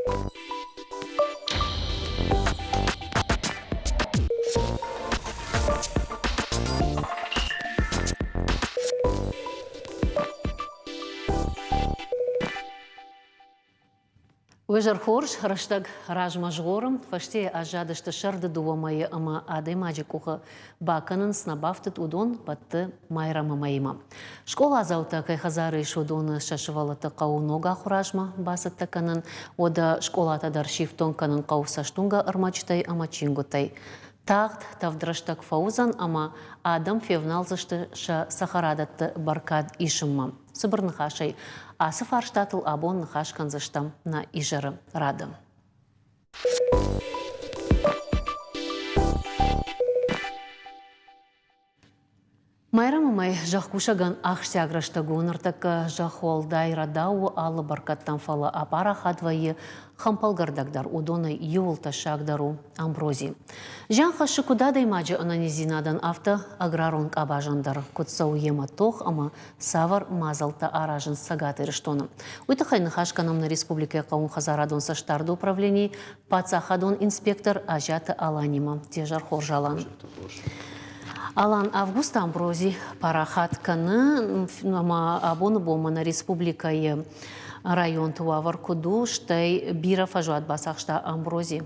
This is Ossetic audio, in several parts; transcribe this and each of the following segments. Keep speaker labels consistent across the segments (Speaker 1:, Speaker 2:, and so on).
Speaker 1: Уе зӕр хорз, рӕстӕг размӕ згъоры, фӕстейы аззадысты сӕрды дыууӕ мӕйы ӕмӕ адӕймаджы къухы бакӕнынц нӕ бафтыд уыдон бӕтты Майрӕмы мӕймӕ. Скъоладзаутӕ кӕй хӕдзары ис, уыдоны сӕ сывӕллӕтты хъӕуы ног ахуыразмӕ бацӕттӕ кӕнын, уӕдӕ скъолатӕ дӕр сифтонг кӕнын хъӕуы цӕстуынгӕ ӕрмӕджытӕй ӕмӕ чингуытӕй. Тагъд тӕвд рӕстӕг фӕуыдзӕн ӕмӕ адӕм февналдзысты сӕ цӕхӕрадӕтты бӕркад исынмӕ. Цыбыр ныхасӕй, ацы фарстатыл абон ныхас кӕндзыстӕм нӕ изӕры рады. Майрӕмы мӕй зӕхкусӕгӕн ахсджиаг рӕстӕг у. Ныртӕккӕ зӕхх уӕлдай рӕдау у алы бӕркӕдтӕм, фӕлӕ апарахат вӕййы хӕмпӕлгӕрдӕг дӕр. Уыдонӕй иуыл тӕссагдӕр у амбрози. Зиан хӕссы куыд адӕймаджы ӕнӕниздзинадӕн, афтӕ аграрон къабазӕн дӕр. Куыд цӕуы йемӕ тох ӕмӕ цавӕр мадзӕлттӕ аразынц Цӕгат Ирыстоны? Уый тыххӕй ныхас кӕнӕм нӕ республикӕйы хъӕууонхӕдзарадон цӕстдарды управленийы паддзахадон инспектор Азиаты Аланимӕ. Де зӕр хорз, Алан. Алан, август амбрози парахат кӕны ӕмӕ абоны бонмӕ нӕ республикӕйы районты уавӕр куыд у, стӕй бирӕ фӕзуат бацахста амбрози.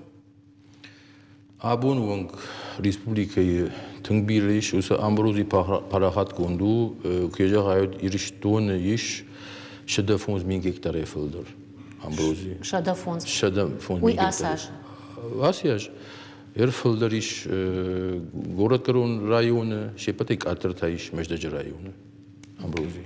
Speaker 2: Абоны онг республикӕйы тынг бирӕ ис, уыцы амбрози парахатгонд у, куы зӕгъай, Ирыстоны ис 105 000 гектарӕй фылдӕр амбрози.
Speaker 1: 105.
Speaker 2: 105
Speaker 1: Уый ацы аз?
Speaker 2: Ацы аз. Ӕр фылдӕр ис горӕтгӕрон районы, се ппӕтӕй къаддӕр та ис Мӕздӕджы районы амбрози.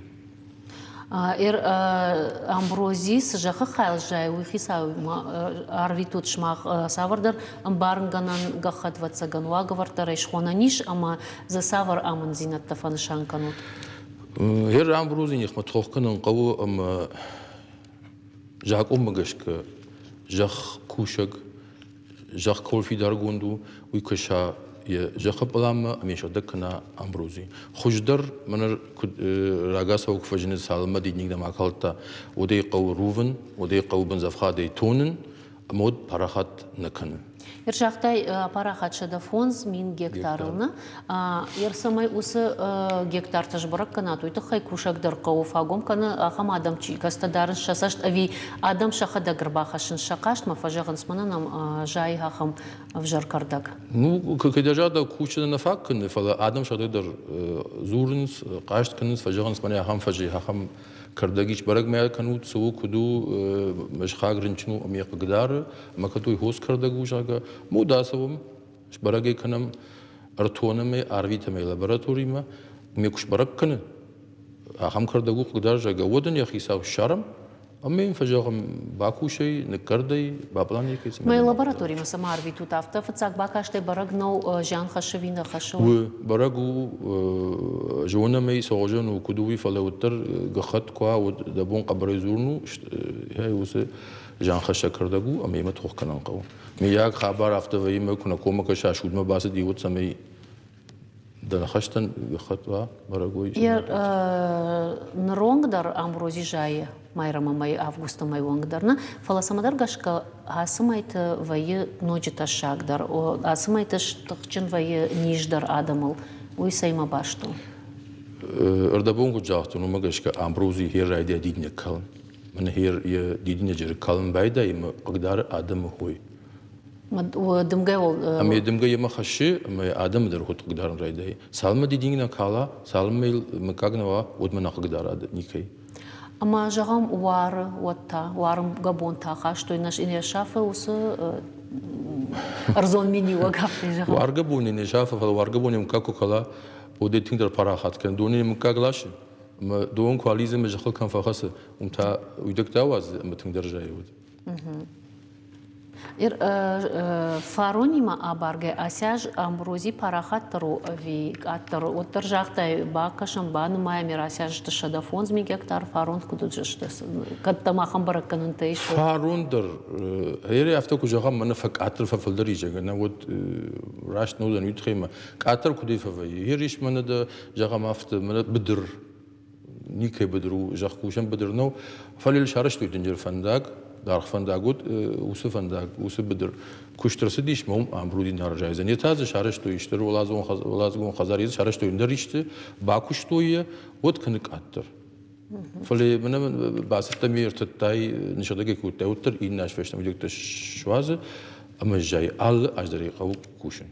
Speaker 1: Амбрози цы зӕххы хайыл зайы, уый хицауимӕ арвитут сымах цавӕрдӕр ӕмбарынгӕнӕн гӕххӕтт, ӕвӕццӕгӕн, уагӕвӕрддӕр ӕй схонӕн ис ӕмӕ дзы цавӕр амынддзинӕдтӕ фӕнысан кӕнут?
Speaker 2: Гъер амбрози ныхмӕ тох кӕнын хъӕуы ӕмӕ закъонмӕ гӕсгӕ зӕхкусӕг зӕхх кӕуыл фидаргонд у, уый кӕса йӕ зӕххы пъланмӕ ӕмӕ йӕ сыгъдӕг кӕна амбрози. Хуыздӕр мӕнӕ куыд рагацау куы фӕзыны, цалынмӕ дидинг нӕма акалдта, уӕд ӕй хъӕуы рувын, уӕд ӕй хъӕуы бындзӕфхадӕй тонын, ӕмӕ уӕд парахат нӕ кӕны.
Speaker 1: Ер загътай, парахат 105 000 гектарыл нӕ? Ер цӕмӕй уыцы гектартӕ сбӕрӕг кӕнат, уый тыххӕй кусӕг дӕр хъӕуы фӕгом кӕны, ахӕм адӕм чи кӕцытӕ дарынц сӕ цӕст ӕви адӕм сӕхӕдӕг ӕрбахӕссынц сӕ хъастмӕ, фӕзӕгъынц, мӕнӕ нӕм зайы ахӕм ӕвзӕр кӕрдӕг.
Speaker 2: Ну, кӕйдӕр загъдау кусджытӕ нӕ фаг кӕны, фӕлӕ адӕм сӕхӕдӕг дӕр дзурынц, хъаст кӕнынц, фӕзӕгъынц, мӕнӕ ахӕм фӕзы, ахӕм кӕрдӕг ис, бӕрӕг мӕ кӕнут, цы у, куыд у, сыхаг рынчын у ӕмӕ йӕ хъыгдары, ӕмӕ кӕд уый хос кӕрдӕг у, зӕгъгӕ, мод ацӕуӕм, сбӕрӕг ӕй кӕнӕм, ӕртонӕм ӕй, арвитӕм ӕй лабораторимӕ, ме куы сбӕрӕг кӕны, ахӕм кӕрдӕг у хъыгдар, зӕгъгӕ, уӕд ын йӕ хицау ссарӕм ӕмӕ йын фӕзӕгъӕм, бакусай, ныккӕрдӕй, баплан ӕй кӕй.
Speaker 1: Мӕ лабораторимӕ цӕмӕ арвитут, афтӕ фыццаг бакастӕй бӕрӕг нӕу, зиан хӕссы ӕви нӕ хӕссы?
Speaker 2: У, бӕрӕг у, зонӕм ӕй, цӕгъуызӕн у, куыд у, уый, фӕлӕ уӕддӕр гӕххӕтт куы уа, уӕд дӕ бон хъӕбӕрӕй дзурын у, уыцы зианхӕссӕг кӕрдӕг у ӕмӕ йемӕ тох кӕнын хъӕуы. Мыййаг хабар афтӕ вӕййы, мӕ куы нӕ коммӕ кӕса, судмӕ бацыди, уӕд цӕмӕй дӕ ныхӕстӕн гӕххӕтт уа, бӕрӕг уой.
Speaker 1: Йӕ ныронг дӕр амбрози зайы майрӕмы мӕй, августы мӕй онг дӕр нӕ, фӕлӕ цӕмӕдӕр гӕсгӕ ацы мӕйты вӕййы ноджы тӕссагдӕр. Ацы мӕйты стыхджын вӕййы низ дӕр адӕмыл. Уый цӕимӕ баст у?
Speaker 2: Ӕрдӕбон куыд загътон, уымӕ гӕсгӕ амбрози хер райдайа дидинӕг калын. Мӕнӕ хер йӕ дидинӕджы калын байдайы ӕмӕ хъыгдары адӕмы хой.
Speaker 1: Дымгӕ
Speaker 2: Ӕмӕ дымгӕ йемӕ хӕссы, ӕмӕ адӕмы дӕр хуыд хъыгдарын райдайы. Цалынмӕ дидинг нӕ кала, цалынмӕ йыл мыггаг нӕ уа, уӕдмӕ нӕ хъыгдара никӕй.
Speaker 1: Ӕмӕ зӕгъӕм, уары, уӕд та, уарынгӕ бон та хастой нӕ сафы уыцы ӕрдзон миниуӕг, афтӕ зӕгъӕм.
Speaker 2: Уаргӕ бон не сафы, фӕлӕ уаргӕ бон мыггаг куы кала, уӕд ӕй тынгдӕр парахат кӕны. Доны мыггаг ласы, ӕмӕ дон куы алидзы ӕмӕ зӕххыл кӕм фӕхӕцы, уым та уидӕгтӕ ауадзы ӕмӕ тынгдӕр зайы уӕд.
Speaker 1: Фаронимӕ абаргӕ ацы аз амбрози парахатдӕр у ӕви къаддӕр? Уӕддӕр загътай, бакӕсӕм, банымайӕм, ацы аз сты 105 000 гектар, фарон куыд уыдысты? Кӕд дӕм ахӕм бӕрӕггӕнӕнтӕ ис?
Speaker 2: Фарон дӕр, ӕри афтӕ куы зӕгъӕм, мӕнӕ фӕкъаддӕр, фӕфылдӕр и, зӕгъгӕ, нӕ уӕд раст нӕ уыдзӕн уый тыххӕй ӕмӕ къаддӕр куыдӕй фӕвӕййы? Ер ис мӕнӕ дӕ, зӕгъӕм, афтӕ, мӕнӕ быдыр, никӕй быдыр у, зӕхкусӕн быдыр нӕу, фӕлӕ йыл сарӕзтой дынджыр фӕндаг. Даргъ фӕндаг уыд, уыцы фӕндаг, уыцы быдыр куыст ӕрцыдис, мӕ уым амбрудин ӕрзайдзӕн. Йе та дзы сарӕзтой стыр уӕладзыгон хӕдзар, йе дзы сарӕзтой ӕндӕр исты, бакуыстой йӕ, уӕд кӕны къаддӕр. Фӕлӕ мӕнӕ бацыдтӕ ме ртыдтай, ныссыгъдӕг кодтай, уӕддӕр иннӕ аз фӕстӕмӕ уидӕгтӕ суадзы ӕмӕ зайы. Алы аз дӕр ӕй хъӕуы кусын.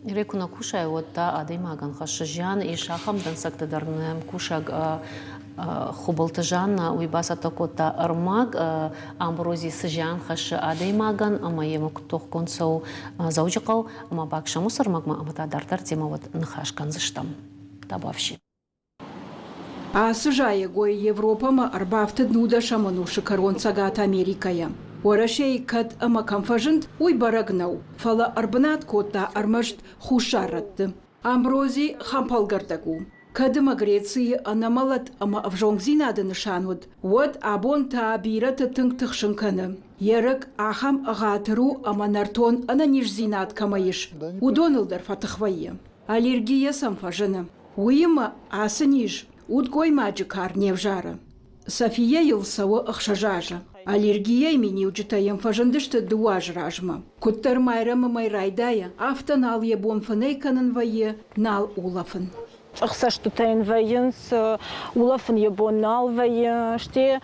Speaker 1: Нырӕй куы нӕ кусай, уӕд та адӕймагӕн хӕссы зиан. Ис ахӕм дӕнцӕгтӕ дӕр нӕм кусӕг Хуыбылты Жанна, уый бацӕттӕ кодта ӕрмӕг амбрози цы зиан хӕссы адӕймагӕн ӕмӕ йемӕ куыд тохгонд цӕуы Дзӕуджыхъӕу ӕмӕ бакӕсӕм уыцы ӕрмӕгмӕ ӕмӕ та дарддӕр темӕ уӕд ныхас кӕндзыстӕм. Табуафси.
Speaker 3: Ацы зайӕгой Европӕмӕ ӕрбафтыд нудӕсӕм ӕнусы кӕрон Цӕгат Америкӕйӕ. Уӕрӕсейы кӕд ӕмӕ кӕм фӕзынд, уый бӕрӕг нӕу, фӕлӕ ӕрбынат кодта ӕрмӕст хуссар рӕтты. Амбрози хӕмпӕлгӕрдӕг у. Кӕд ӕмӕ Грецийы ӕнӕмӕлӕт ӕмӕ ӕвзонгдзинады нысан уыд, уӕд абон та бирӕты тынг тыхсын кӕны. Йӕ рыг ахӕм ӕгъатыр у ӕмӕ нӕртон ӕнӕниздзинад кӕмӕ ис, уыдоныл дӕр фӕтых вӕййы. Аллергийӕ сӕм фӕзыны. Уыимӕ ацы низ удгоймаджы кар не взары. Софийӕйыл цӕуы 6 азы. Аллергийӕйы миниуджытӕ йӕм фӕзындысты дыууӕ азы размӕ. Куыддӕр Майрӕмы мӕй райдайы, афтӕ нал йӕ бон фынӕй кӕнын вӕййы, нал улӕфын.
Speaker 4: Цъӕх цӕстытӕ йын вӕййынц, улӕфын йӕ бон нал вӕййы, стӕй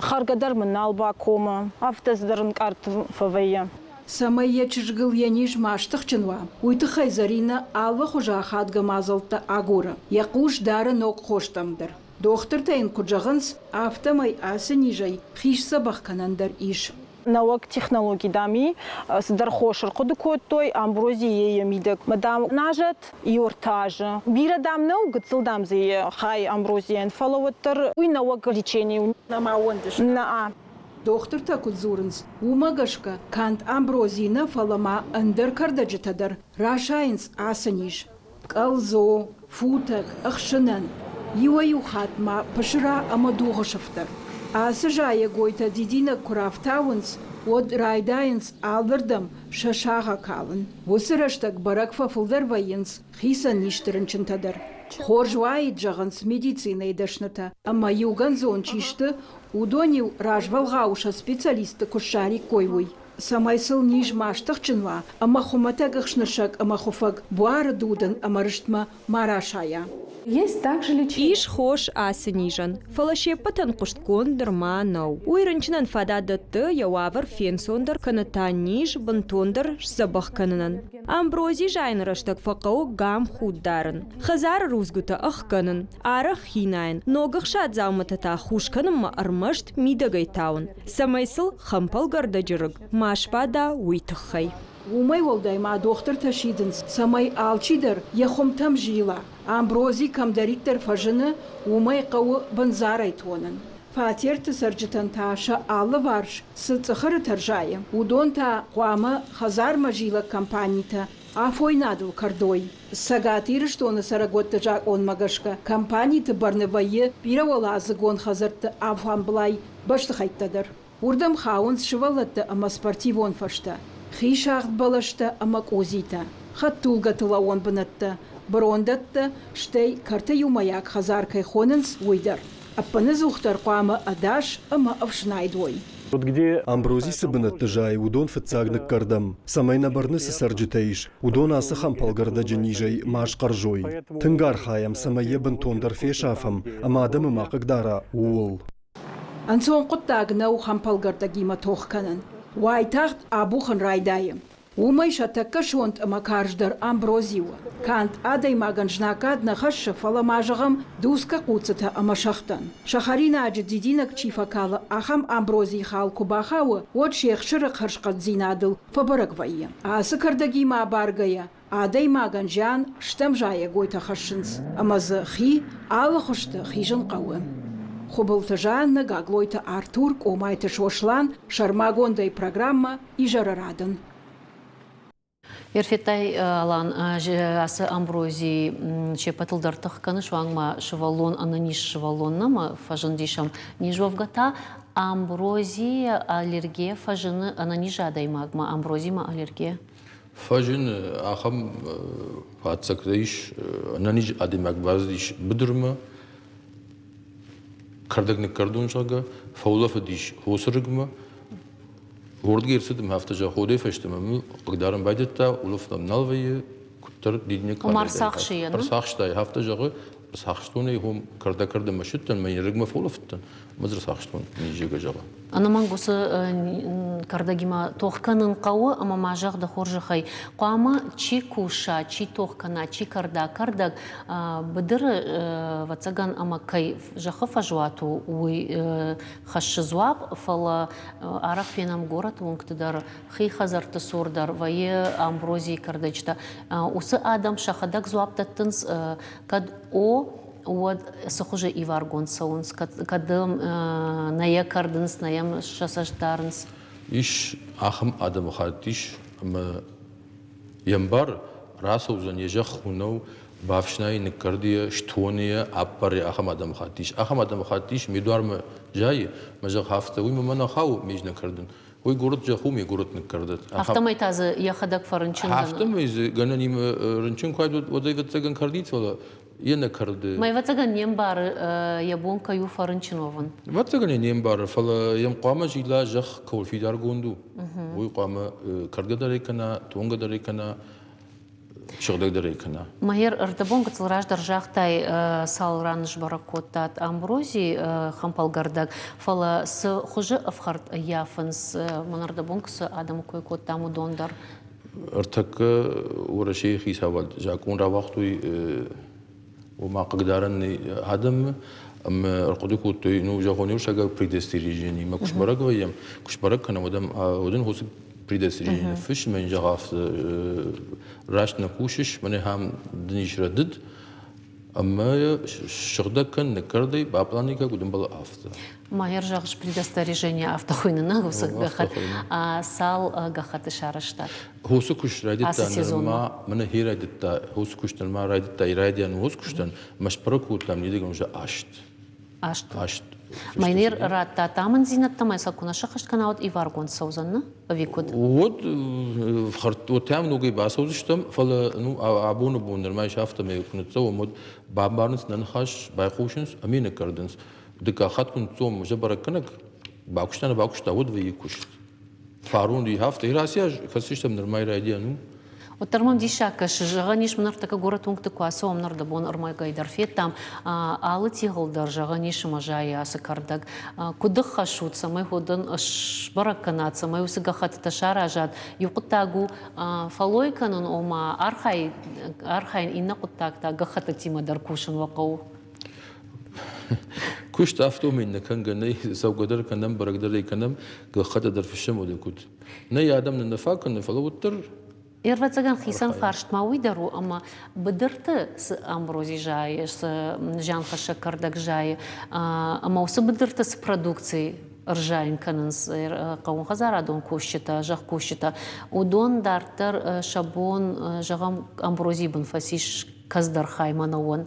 Speaker 4: хӕргӕ дӕр мын нал бакомы, афтӕ цыдӕр ӕнкъард фӕвӕййы.
Speaker 3: Цӕмӕй йӕ чызгыл йӕ низ ма стыхджын уа, уый тыххӕй Зӕринӕ алы хуызы ахадгӕ мадзӕлттӕ агуры. Йӕ хъус дары ног хостӕм дӕр. Дохтыртӕ йын куыд зӕгъынц, афтӕмӕй ацы низӕй хи сдзӕбӕх кӕнӕн дӕр ис.
Speaker 4: Нӕуӕг технологи, дам, и, цыдӕр хос ӕрхъуыды кодтой, амброзийы йӕ мидӕг. Мадам, назӕт иортазы. Бирӕ, дам, нӕу, гыццыл, дам, дзы хай амброзийӕн, фӕлӕ уӕддӕр уый нӕуӕг лечение у.
Speaker 3: Нӕма ууӕндыс?
Speaker 4: Нӕ.
Speaker 3: Дохтыртӕ куыд дзурынц, уымӕ гӕсгӕ канд амбрози нӕ, фӕлӕ ма ӕндӕр кӕрдӕджытӕ дӕр расайынц ацы низ. Къӕлдзо, футӕг, ӕхсынӕн, иуӕй-иу хатт ма пысыра ӕмӕ дугъы сыфтӕр. Ацы зайӕгойтӕ дидинӕг куы рафтауынц, уӕд райдайынц алырдӕм сӕ сагъӕ калын. Уыцы рӕстӕг бӕрӕг фӕфылдӕр вӕййынц хицӕн низты рынчынтӕ дӕр. Хорз уаид, зӕгъынц медицинӕйы дӕснытӕ, ӕмӕ иугӕндзон чи сты, уыдон-иу развӕлгъау сӕ специалистты куы ссариккой, уый, цӕмӕй сыл низ ма стыхджын уа ӕмӕ хуымӕтӕг ӕхснырсӕг ӕмӕ хуыфӕг буары дудын ӕмӕ рыстмӕ ма расайа.
Speaker 5: Ис хос ацы низӕн, фӕлӕ се ппӕтӕн хъуыстгонд нырма нӕу. Уый рынчынӕн фадат дӕтты йӕ уавӕр фенцондӕр кӕнӕ та низ бынтондӕр сдзӕбӕх кӕнынӕн. Амбрози зайыны рӕстӕг фӕхъӕуы гамхуд дарын, хӕдзары рудзгуытӕ ӕхгӕнын, арӕх хинайын, ног ӕхсад дзауматӕ та хус кӕнынмӕ ӕрмӕст мидӕгӕй тауын, цӕмӕй сыл хӕмпӕлгӕрдӕджы рыг ма сбада, уый тыххӕй.
Speaker 3: Уымӕй уӕлдай ма дохтыртӕ сидынц, цӕмӕй алчидӕр йӕ хуымтӕм зила. Амбрози кӕмдӕриддӕр фӕзыны, уымӕй хъӕуы бындзарӕй тонын. Фатерты цӕрджытӕн та сӕ алыварс цы цъыхырытӕ рзайы, уыдон та хъуамӕ хӕдзармӕ зилӕг компанитӕ афойнадыл кӕрдой. Цӕгат Ирыстоны цӕрӕгуӕтты закъонмӕ гӕсгӕ компаниты бӕрны вӕййы бирӕуӕладзыгон хӕдзӕртты алфамблай бӕстыхӕйттӕ дӕр. Уырдӕм хауынц сывӕллӕтты ӕмӕ спортивон фӕзтӕ, хисагъд бӕлӕстӕ ӕмӕ къудзитӕ, хӕдтулгӕты лӕууӕн бынӕттӕ, бырондӕттӕ, стӕй кӕрты иумӕйаг хӕдзар кӕй хонынц, уый дӕр. Ӕппынӕдзухдӕр хъуамӕ ӕдас ӕмӕ ӕфснайд уой.
Speaker 6: Амбрози цы бынӕтты зайы, уыдон фыццаг ныккӕрдӕм, цӕмӕй нӕ бӕрны цы цӕрджытӕ ис, уыдон ацы хӕмпӕлгӕрдӕджы низӕй ма схъӕрзой. Тынг архайӕм, цӕмӕй йӕ бынтондӕр фесафӕм ӕмӕ адӕмы ма хъыгдара, ууыл.
Speaker 3: Ӕнцон хъуыддаг нӕу хӕмпӕлгӕрдӕгимӕ тох кӕнын. Уайтагъд абухын райдайы. Уымӕй сӕ тӕккӕ сонт ӕмӕ карздӕр амбрози у. Канд адӕймагӕн знаггад нӕ хӕссы, фӕлӕ ма, зӕгъӕм, дусгӕ хъуццытӕ ӕмӕ сӕгътӕн. Сӕ хӕринаджы дидинӕг чи фӕкалы, ахӕм амброзийы хал куы бахауы, уӕд се хсыры хӕрзхъӕддзинадыл фӕбӕрӕг вӕййы. Ацы кӕрдӕгимӕ абаргӕйӕ, адӕймагӕн зиан стӕм зайӕгойтӕ хӕссынц, ӕмӕ дзы хи алы хуызты хизын хъӕуы. Хуыбылты Жаннӕ, Гаглойты Артур, Къомайты Сослан, сӕрмагондӕй программӕ «Изӕры радын».
Speaker 1: Ерфеттай Алан, ацы амбрози се ппӕтыл дӕр тых кӕны, суанг ма сывӕллон ӕнӕниз сывӕллон нӕма фӕзындис ӕм. Низ уӕвгӕ та амброзийӕ аллергия фӕзыны ӕнӕниз адӕймагмӕ, амброзимӕ аллергия?
Speaker 2: Фӕзыны ахӕм фаддзӕгтӕ ис, ӕнӕниз адӕймаг бацыдис быдырмӕ. Кӕрдӕг ныккӕрдон, зӕгъгӕ, фӕулӕфыдис хосы рыгмӕ. Уырдыгӕй ӕрцыд ӕмӕ афтӕ зӕгъы, ходӕй фӕстӕмӕ мыл хъыгдарын байдыдта, улӕфт ӕм нал вӕййы, куыддӕр дидинӕг
Speaker 1: Ома ӕрцахсы йӕ,
Speaker 2: Ӕрцахста йӕ, афтӕ зӕгъы, ӕрцахстон ӕй, хом кӕрдӕг-кӕрдӕмӕ ссыдтӕн, мӕ йын рыгмӕ фӕулӕфыдтӕн, ӕмӕ дзы ӕрцахстон низзӕгӕ зӕгъы.
Speaker 1: Ӕнӕмӕнг уыцы кӕрдӕгимӕ тох кӕнын хъӕуы ӕмӕ ма зӕгъ дӕ хорзӕхӕй, хъуамӕ чи куса, чи тох кӕна, чи кӕрда кӕрдӕг, быдыры, ӕвӕццӕгӕн, ӕмӕ кӕй зӕххы фӕзуат у, уый хӕссы дзуапп, фӕлӕ арӕх фенӕм горӕты уынгты дӕр, хи хӕдзӕртты цур дӕр вӕййы амброзийы кӕрдӕджытӕ. Уыцы адӕм сӕхӕдӕг дзуапп дӕттынц, кӕд о, уӕд цы хуызы иваргонд цӕуынц, кӕд нӕ йӕ кӕрдынц, нӕ йӕм сӕ цӕст дарынц?
Speaker 2: Ис ахӕм адӕмыхатт ис, ӕмӕ йе мбар рацӕудзӕн, йӕ зӕхх нӕу, бафснайы, ныккӕрды йӕ, стоны йӕ, аппары йӕ, ахӕм адӕмыхатт ис. Ахӕм адӕмыхатт ис, ме дуармӕ зайы, мӕ зӕхх афтӕ, уый мӕ нӕ хауы, ме нӕ кӕрдын. Уый город зӕхх у, ме город ныккӕрдӕт.
Speaker 1: Афтӕмӕй та дзы йӕхӕдӕг фӕрынчын.
Speaker 2: Афтӕмӕй дзы гӕнӕнимӕ рынчын куы уӕд ӕвӕццӕгӕн кӕрдит, фӕлӕ йе нӕ кӕрды.
Speaker 1: Мӕ ӕвӕццӕгӕн не мбары, йӕ бон кӕй у фӕрынчын уӕвын.
Speaker 2: Ӕвӕццӕгӕн ӕй не мбары, фӕлӕ йӕм хъуамӕ зила зӕхх кӕуыл фидаргонд у, уый хъуамӕ кӕрдгӕ дӕр ӕй кӕна, тонгӕ дӕр ӕй кӕна, сыгъдӕг дӕр ӕй кӕна.
Speaker 1: Майер, ӕрдӕбон гыццыл раздӕр загътай, цал ран сбӕрӕг кодтат амбрози хӕмпӕлгӕрдӕг, фӕлӕ цы хуызы ӕфхӕрд ӕййафынц, мӕн ӕрдӕбон цы адӕмы кой кодтам, уыдон дӕр?
Speaker 2: Ӕртӕккӕ Уӕрӕсейы хицауад закъон рауагътой, ома хъыгдарӕн нӕй адӕмы, ӕмӕ ӕрхъуыды кодтой, ну, зӕгъон, уырыссагау предостережениимӕ куы сбӕрӕг вӕййӕм, куы сбӕрӕг кӕнӕм, уӕд уӕд ын уыцы предостережение ныффысс, ӕмӕ йын зӕгъ афтӕ, раст нӕ кусыс, мӕнӕ ахӕм дын ис рӕдыд, ӕмӕ сыгъдӕг кӕн, ныккӕрдӕй, баплан кӕн, куыд ӕмбӕлы, афтӕ.
Speaker 1: Майор, зӕгъыс, предостережение афтӕ хуыйны нӕ уыцы гӕххӕтт. Цал гӕххӕтты сарӕзтат?
Speaker 2: Хосы куыст райдыдта нырма, мӕнӕ хи райдыдта, хосы куыст нырма райдыдта райдиан хосы куыстӕн, мӕ сбӕрӕг кодтам нидӕгӕн уже аст.
Speaker 1: Аст. Аст. Майнер радта амынддзинӕдтӕ ӕмӕ сӕ куы нӕ сӕххӕст кӕна, уӕд иваргонд цӕудзӕн, нӕ? Ӕви куыд?
Speaker 2: Уӕд уӕд ногӕй бацӕудзыстӕм, фӕлӕ ну, абоны бон нырма ис афтӕмӕй куы ныццӕуӕм, уӕд бамбарынц нӕ ныхас, байхъусынц ӕмӕ ныккӕрдынц. Дыккаг хатт куы ныццӕуӕм, уже бӕрӕггӕнӕг бакуыста, нӕ бакуыста, уӕд вӕййы куыст. Фарон афтӕ Рацы аз кӕсдзыстӕм нырма райдиан у.
Speaker 1: Уӕддӕр мӕм диссаг кӕсы, зӕгъӕн ис, мын ӕртӕккӕ горӕт уынгты куы ацӕуӕм, нырдӕбон ӕрмӕгӕй дӕр федтам, алы тигъыл дӕр, зӕгъӕн ис, ӕмӕ зайы ацы кӕрдӕг. Куыд ӕххӕссут, цӕмӕй уыдон сбӕрӕг кӕнат, цӕмӕй уыцы гӕххӕттытӕ саразат? Иу хъуыддаг у фӕллой кӕнын, ома архайын, иннӕ хъуыддаг та гӕххӕттытимӕ дӕр кусын уӕ хъӕуы.
Speaker 2: Куыст афтӕмӕй нӕ кӕнгӕ нӕй, цӕугӕ дӕр кӕнӕм, бӕрӕг дӕр ӕй кӕнӕм, гӕххӕттӕ дӕр фыссӕм уӕдӕ куыд. Нӕй адӕм нын нӕ фаг кӕны, фӕлӕ уӕддӕр
Speaker 1: Ӕвӕццӕгӕн, хицӕн фарст ма уый дӕр у, ӕмӕ быдырты цы амбрози зайы, цы зианхӕссӕг кӕрдӕг зайы, ӕмӕ уыцы быдырты цы продукци ӕрзайын кӕнынц хъӕууонхӕдзарадон кусджытӕ, зӕхкусджытӕ, уыдон дарддӕр сӕ бон, зӕгъӕм, амброзийы бын фӕцис кӕцыдӕр хай мӕнӕуӕн.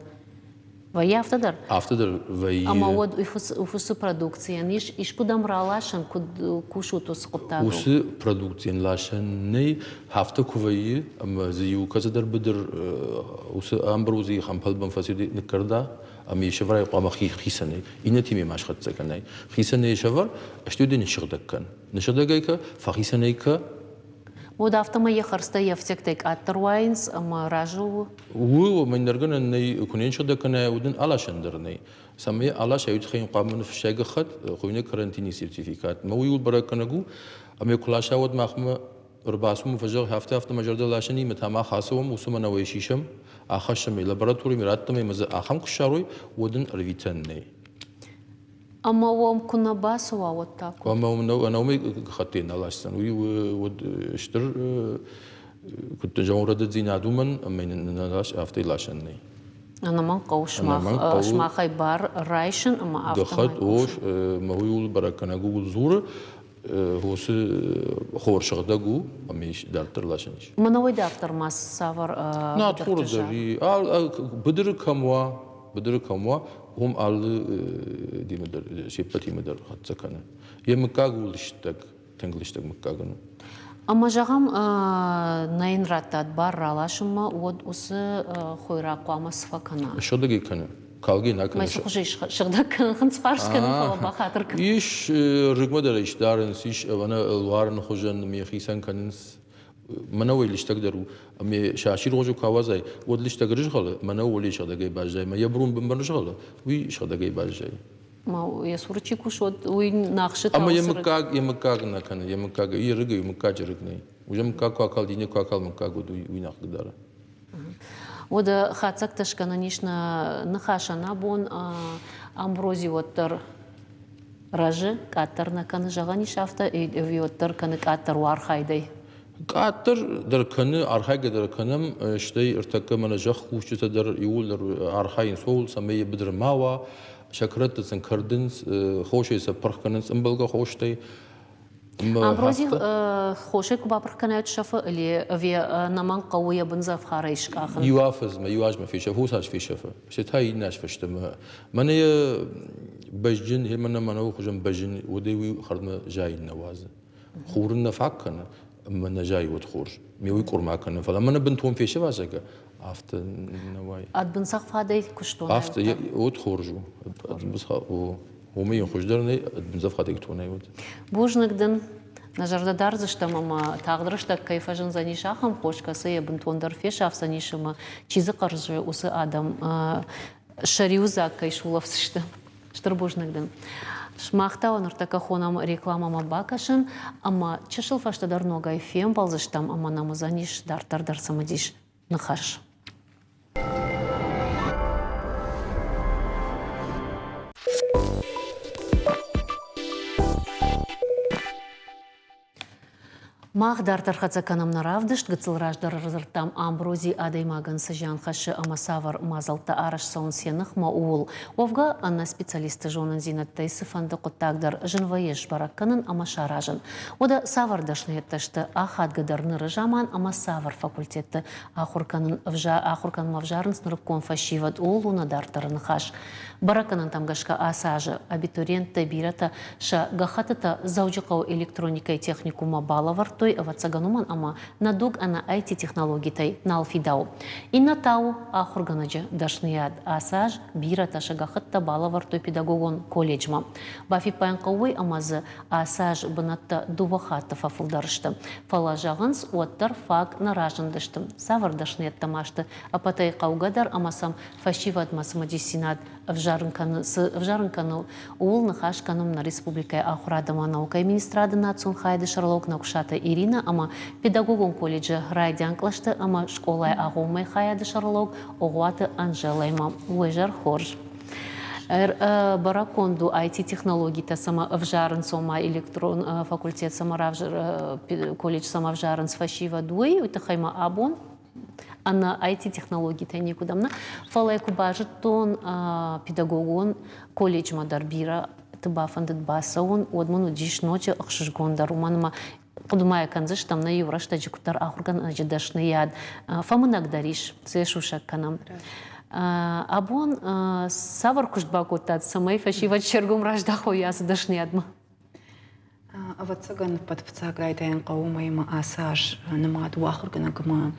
Speaker 1: Вӕййы афтӕ дӕр?
Speaker 2: Афтӕ дӕр вӕййы.
Speaker 1: Ӕмӕ уӕд уыцы продукцийӕн ис искуыдӕм раласӕн, куыд кусут уыцы хъуыддагыл?
Speaker 2: Уыцы продукцийӕн ласӕн нӕй, афтӕ куы вӕййы, ӕмӕ дзы иу кӕцыдӕр быдыр уыцы амброзийы хӕмпӕлбын фӕци ныккӕрда, ӕмӕ йӕ сӕвӕрай хъуамӕ хицӕнӕй, иннӕтимӕ ма схӕццӕ кӕнай. Хицӕнӕй сӕвӕр, стӕй дӕ ныссыгъдӕг кӕн. Ныссыгъдӕг ӕй кӕ, фӕхицӕн ӕй кӕ.
Speaker 1: Уӕд афтӕмӕй йӕ хӕрдзтӕ йе фцӕгтӕй къаддӕр уайынц ӕмӕ разы у?
Speaker 2: У, уымӕн нӕргӕнӕн нӕй, куы не сыгъдӕг кӕнай, уыдон аласӕн дӕр нӕй. Цӕмӕй аласай, уый тыххӕй хъуамӕ ныффыссай гӕххӕтт, хуыйны карантины сертификат. Мӕ уый у бӕрӕггӕнӕг у, ӕмӕ куы ласа, уӕд махмӕ ӕрбацу фӕзӕгъ, афтӕ, афтӕ мӕ зӕрдӕ ласӕнимӕ та мах ацӕуӕм, уыцы мӕнӕуӕй сисӕм, ахӕссӕм ӕй лабораторимӕ, раттӕм ӕй ӕмӕ дзы ахӕм куы ссарой, уӕд ын ӕрвитӕн нӕй.
Speaker 1: Ӕмӕ уӕм куы нӕ бацӕуа, уӕд та куыд?
Speaker 2: Ӕмӕ ӕнӕ уымӕй гӕххӕттӕй нӕ ласдзӕн. Уый уыд стыр куыд зӕгъон, рӕдыддзинад уымӕн, ӕмӕ йын нӕ афтӕ ласӕн нӕй.
Speaker 1: Ӕнӕмӕнг хъӕуы сымахӕй бар райсын ӕмӕ афтӕмӕй
Speaker 2: Гӕххӕтт, о, мӕ уый у бӕрӕггӕнӕг ууыл дзуры, уыцы хор сыгъдӕг у ӕмӕ ис дарддӕр ласӕн ис.
Speaker 1: Мӕнӕуӕй дарддӕр ма цавӕр
Speaker 2: Надхоры дӕр быдыры кӕм уа, быдыры кӕм уа, уым алы димӕ дӕр, се ппӕтимӕ дӕр хӕццӕ кӕны. Йӕ мыггаг у лыстӕг, тынг лыстӕг мыггаг ын у.
Speaker 1: Ӕмӕ зӕгъӕм, нӕ йын радтат бар раласынмӕ, уӕд уыцы хойраг хъуамӕ цы фӕкӕна?
Speaker 2: Сыгъдӕгӕй кӕны. Калгӕ нӕ кӕны.
Speaker 1: Мӕ хуызӕй сыгъдӕг кӕнын, хынцфарст кӕнын, фӕлӕ бахатыр кӕн.
Speaker 2: Ис рыгмӕ дӕр ис дарынц, ис ӕвӕнӕ луарыны хуызӕн ме хицӕн кӕнынц. Мӕнӕуӕй листӕгдӕр у. Ӕмӕ сасир гъозы куы ауадзай, уӕд листӕг рызгъӕлы, мӕнӕу уӕле сыгъдӕгӕй баззайы, мӕ йӕ брун бынмӕ рызгъӕлы, уый сыгъдӕгӕй баззайы.
Speaker 1: Ма йӕ цуры чи кусы, уӕд уый нӕхсы
Speaker 2: Ӕмӕ йӕ мыггаг, йӕ мыггаг нӕ кӕны, йӕ мыггаг, йӕ рыгӕй мыггаджы рыг нӕй. Уый мыггаг куы акалди, не куы акал мыггаг, уӕд уый, уый нӕ хъыгдары.
Speaker 1: Уӕдӕ хатдзӕгтӕ скӕнӕн ис нӕ ныхасӕн абон. Амбрози уӕддӕр рӕзы, къаддӕр нӕ кӕны, зӕгъӕн ис афтӕ, ӕви уӕддӕр кӕны къаддӕр у архайдӕй?
Speaker 2: Къаддӕр дӕр кӕны, архайгӕ дӕр кӕнӕм, стӕй ӕртӕккӕ мӕнӕ зӕхкусджытӕ дӕр иууылдӕр архайынц ууыл, цӕмӕй йӕ быдыры ма уа, сӕ кӕрӕтты сын кӕрдынц, хосӕй сӕ пырх кӕнынц ӕмбӕлгӕ хостӕй.
Speaker 1: Амбрози хосӕй куы бапырх кӕнай, уӕд сӕфы или ӕви нӕмӕнг хъӕуы йӕ бындзӕфхарӕй скъахын?
Speaker 2: Иу афӕдзмӕ, иу азмӕ фесӕфы, уыцы аз фесӕфы. Се та иннӕ аз фӕстӕмӕ. Мӕнӕ йӕ бӕзджын, мӕнӕ мӕнӕуы хуызӕн бӕзджын, уӕдӕй уый хӕрдмӕ зайын нӕ уадзы. Хур ын нӕ фаг кӕны, ӕмӕ нӕ зайы уӕд хорз. Ме уый къуырма кӕны, фӕлӕ мӕнӕ бынтон фесӕфа, зӕгъгӕ, афтӕ нӕ уайы.
Speaker 1: Ӕдбынцӕгъфадӕй куыстон.
Speaker 2: Афтӕ, уӕд хорз у. Ӕдбынцӕгъ, Уымӕй йын хуыздӕр нӕй, бындзӕфхадӕг тонӕй уыд.
Speaker 1: Бузныг дын. Нӕ зӕрдӕ дардзыстӕм ӕмӕ тагъд рӕстӕг кӕй фӕзындзӕнис ахӕм хос, кӕцы йӕ бынтондӕр фесафдзӕнис ӕмӕ чи дзы хъӕрзы, уыцы адӕм сӕ риуыдзаг кӕй сулӕфдзысты. Стыр бузныг дын. Сымах та уӕ ныртӕккӕ хонӕм рекламӕмӕ бакӕсын ӕмӕ чысыл фӕстӕдӕр ногӕй фембӕлдзыстӕм ӕмӕ нӕм уыдзӕнис дарддӕр дӕр цымыдис ныхас. Мах дарддӕр хӕццӕ кӕнӕм нӕ равдыст. Гыццыл раздӕр ӕрдзырдтам амбрози адӕймагӕн цы зиан хӕссы ӕмӕ цавӕр мадзӕлттӕ арӕзт цӕуынц йӕ ныхмӕ, ууыл. Уӕвгӕ, ӕнӕ специалистты зонындзинӕдтӕй цыфӕнды хъуыддаг дӕр зын вӕййы сбӕрӕг кӕнын ӕмӕ саразын. Уӕдӕ цавӕр дӕсныйӕдтӕ сты ахадгӕдӕр ныры заман ӕмӕ цавӕр факультетты ахуыр кӕнын ахуыр кӕнынмӕ ӕвзарынц нырыккон фӕсивӕд, ууыл у нӕ дарддӕры ныхас. Бӕрӕггӕнӕнтӕм гӕсгӕ ацы азы абитуриенттӕй бирӕтӕ сӕ гӕххӕттытӕ Дзӕуджыхъӕуы электроникӕйы техникуммӕ балӕвӕрдтой, ӕвӕццӕгӕн уымӕн ӕмӕ нӕ дуг ӕнӕ IT-технологитӕй нал фидауы. Иннӕ та у ахуыргӕнӕджы дӕсныйад. Ацы аз бирӕтӕ сӕ гӕххӕттӕ балӕвӕрдтой педагогон колледжмӕ. Бафиппайын хъӕуы уый, ӕмӕ дзы ацы аз бынӕттӕ дыууӕ хатты фӕфылдӕр сты. Фӕлӕ, зӕгъынц, уӕддӕр фаг нӕ разындысты. Цавӕр дӕсныйӕдтӕ ма сты ӕппӕтӕй хъӕугӕдӕр ӕмӕ сӕм фӕсивӕдмӕ цымыдисдзинад ӕвзарын кӕны, цы ӕвзарын кӕны, ууыл ныхас кӕнӕм нӕ республикӕйы ахуырад ӕмӕ наукӕйы министрады национ хайады сӕргълӕууӕг Нӕкуысаты Иринӕ ӕмӕ педагогон колледжы райдиан кълӕсты ӕмӕ скъолайы агъоммӕйы хайады сӕргълӕууӕг Огъуаты Анжелӕимӕ. Уе зӕр хорз! Бӕрӕггонд у IT-технологитӕ цӕмӕ ӕвзарынц, ома электрон факультет цӕмӕ колледж цӕмӕ ӕвзарынц фӕсивӕд, уый, уый тыххӕй ма абон ӕнӕ IT-технологитӕй никуыдӕм нӕ, фӕлӕ куы базыдтон педагогон колледжмӕ дӕр бирӕты бафӕндыд бацӕуын, уӕд мын уыдис ноджы ӕхсызгондӕр, уымӕн ӕмӕ хъуыды ма йӕ кӕндзыстӕм, нӕ иу рӕстӕджы куыддӕр ахуыргӕнӕджы дӕсныйад фӕмынӕгдӕр ис, цы йӕ сусӕг кӕнӕм. Абон цавӕр куыст бакодтат, цӕмӕй фӕсивӕд се ргом раздахой ацы дӕсныйадмӕ?
Speaker 7: Ӕвӕццӕгӕн, ӕппӕт фыццаг райдайӕн хъӕуы уымӕй ацы аз нымад у ахуыргӕнӕгмӕ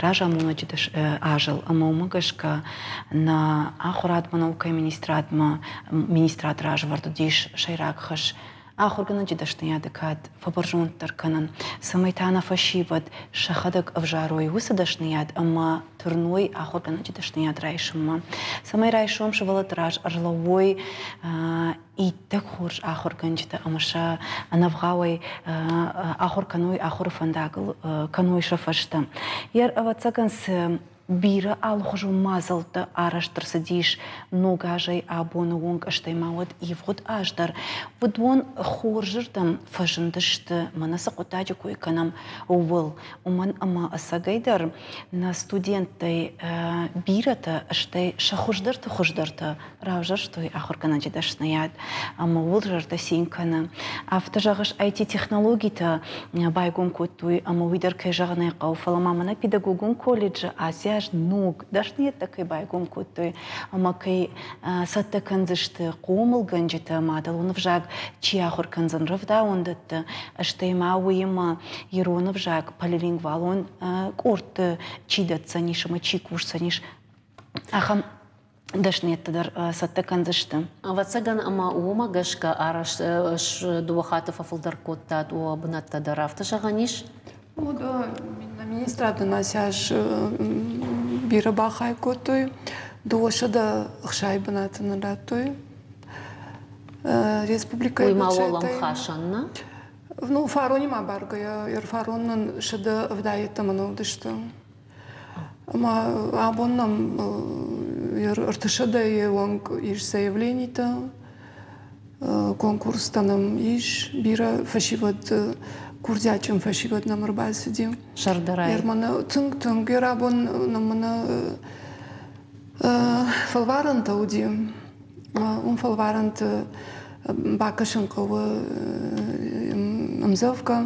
Speaker 7: разамонӕджы азыл ӕмӕ уымӕ гӕсгӕ нӕ ахуырадмӕ, наукӕйы министрадмӕ министрад развӕрд уыдис сӕйраг хӕс ахуыргӕнӕджы дӕсныйады кад фӕбӕрзонддӕр кӕнын, цӕмӕй та нӕ фӕсивӕд сӕхӕдӕг ӕвзарой уыцы дӕсныйад ӕмӕ тырной ахуыргӕнӕджы дӕсныйад райсынмӕ, цӕмӕй райсом сывӕллӕтты раз ӕрлӕууой иттӕг хорз ахуыргӕнджытӕ ӕмӕ сӕ ӕнӕвгъауӕй ахуыр кӕной ахуыры фӕндагыл кӕной сӕ фӕстӕ. Йӕ ӕвӕццӕгӕн цы бирӕ алыхуызон мадзӕлттӕ арӕзт ӕрцыдис ног азӕй абоны онг, стӕй ма уӕд ивгъуыд аз дӕр, уыдон хорзырдӕм фӕзындысты, мӕнӕ цы хъуыддаджы кой кӕнӕм, ууыл. Уымӕн ӕмӕ ӕцӕгӕйдӕр нӕ студенттӕй бирӕтӕ, стӕй сӕ хуыздӕрты хуыздӕртӕ равзӕрстой ахуыргӕнӕджы дӕсныйад ӕмӕ ууыл зӕрдӕ цин кӕны. Афтӕ зӕгъыс, IT-технологитӕ байгом кодтой ӕмӕ уый дӕр кӕй зӕгъын ӕй хъӕуы, фӕлӕ ма мӕнӕ педагогон колледжы ацы аз ног дӕсныйӕдтӕ кӕй байгом кодтой ӕмӕ кӕй цӕттӕ кӕндзысты хъомылгӕнджытӕ, мадӕлон ӕвзаг чи ахуыр кӕндзӕн рӕвдауӕндӕтты, стӕй ма уыимӕ ирон ӕвзаг полилингвалон къордты чи дӕтдзӕнис ӕмӕ чи кусдзӕнис, ахӕм. дӕсныйӕдтӕ дӕр цӕттӕ кӕндзысты.
Speaker 1: Ӕвӕццӕгӕн, ӕмӕ уымӕ гӕсгӕ арӕзт дыууӕ хатты фӕфылдӕр кодтат уӕ бынӕттӕ дӕр. Афтӕ зӕгъӕн ис?
Speaker 8: Министрады нӕ бирӕ бахай кодтой, 260 бынаты нын радтой. Республикӕйы
Speaker 1: Уый ма уӕлӕмхасӕн, нӕ?
Speaker 8: Ну, фаронимӕ баргӕйӕ, фарон нын 170 йеддӕмӕ нӕ уыдысты. Ӕмӕ абон нӕм ӕртӕсӕдӕйы онг ис заявленитӕ, конкурстӕ нӕм ис, бирӕ фӕсивӕд, курдиатджын фӕсивӕд нӕм ӕрбацыди.
Speaker 1: Сӕрдарӕй?
Speaker 8: Тынг, тынг. Йӕ рабон нӕм мӕнӕ фӕлварӕнтӕ уыди. Уым фӕлварӕнты бакӕсын хъӕуы ӕмдзӕвгӕ,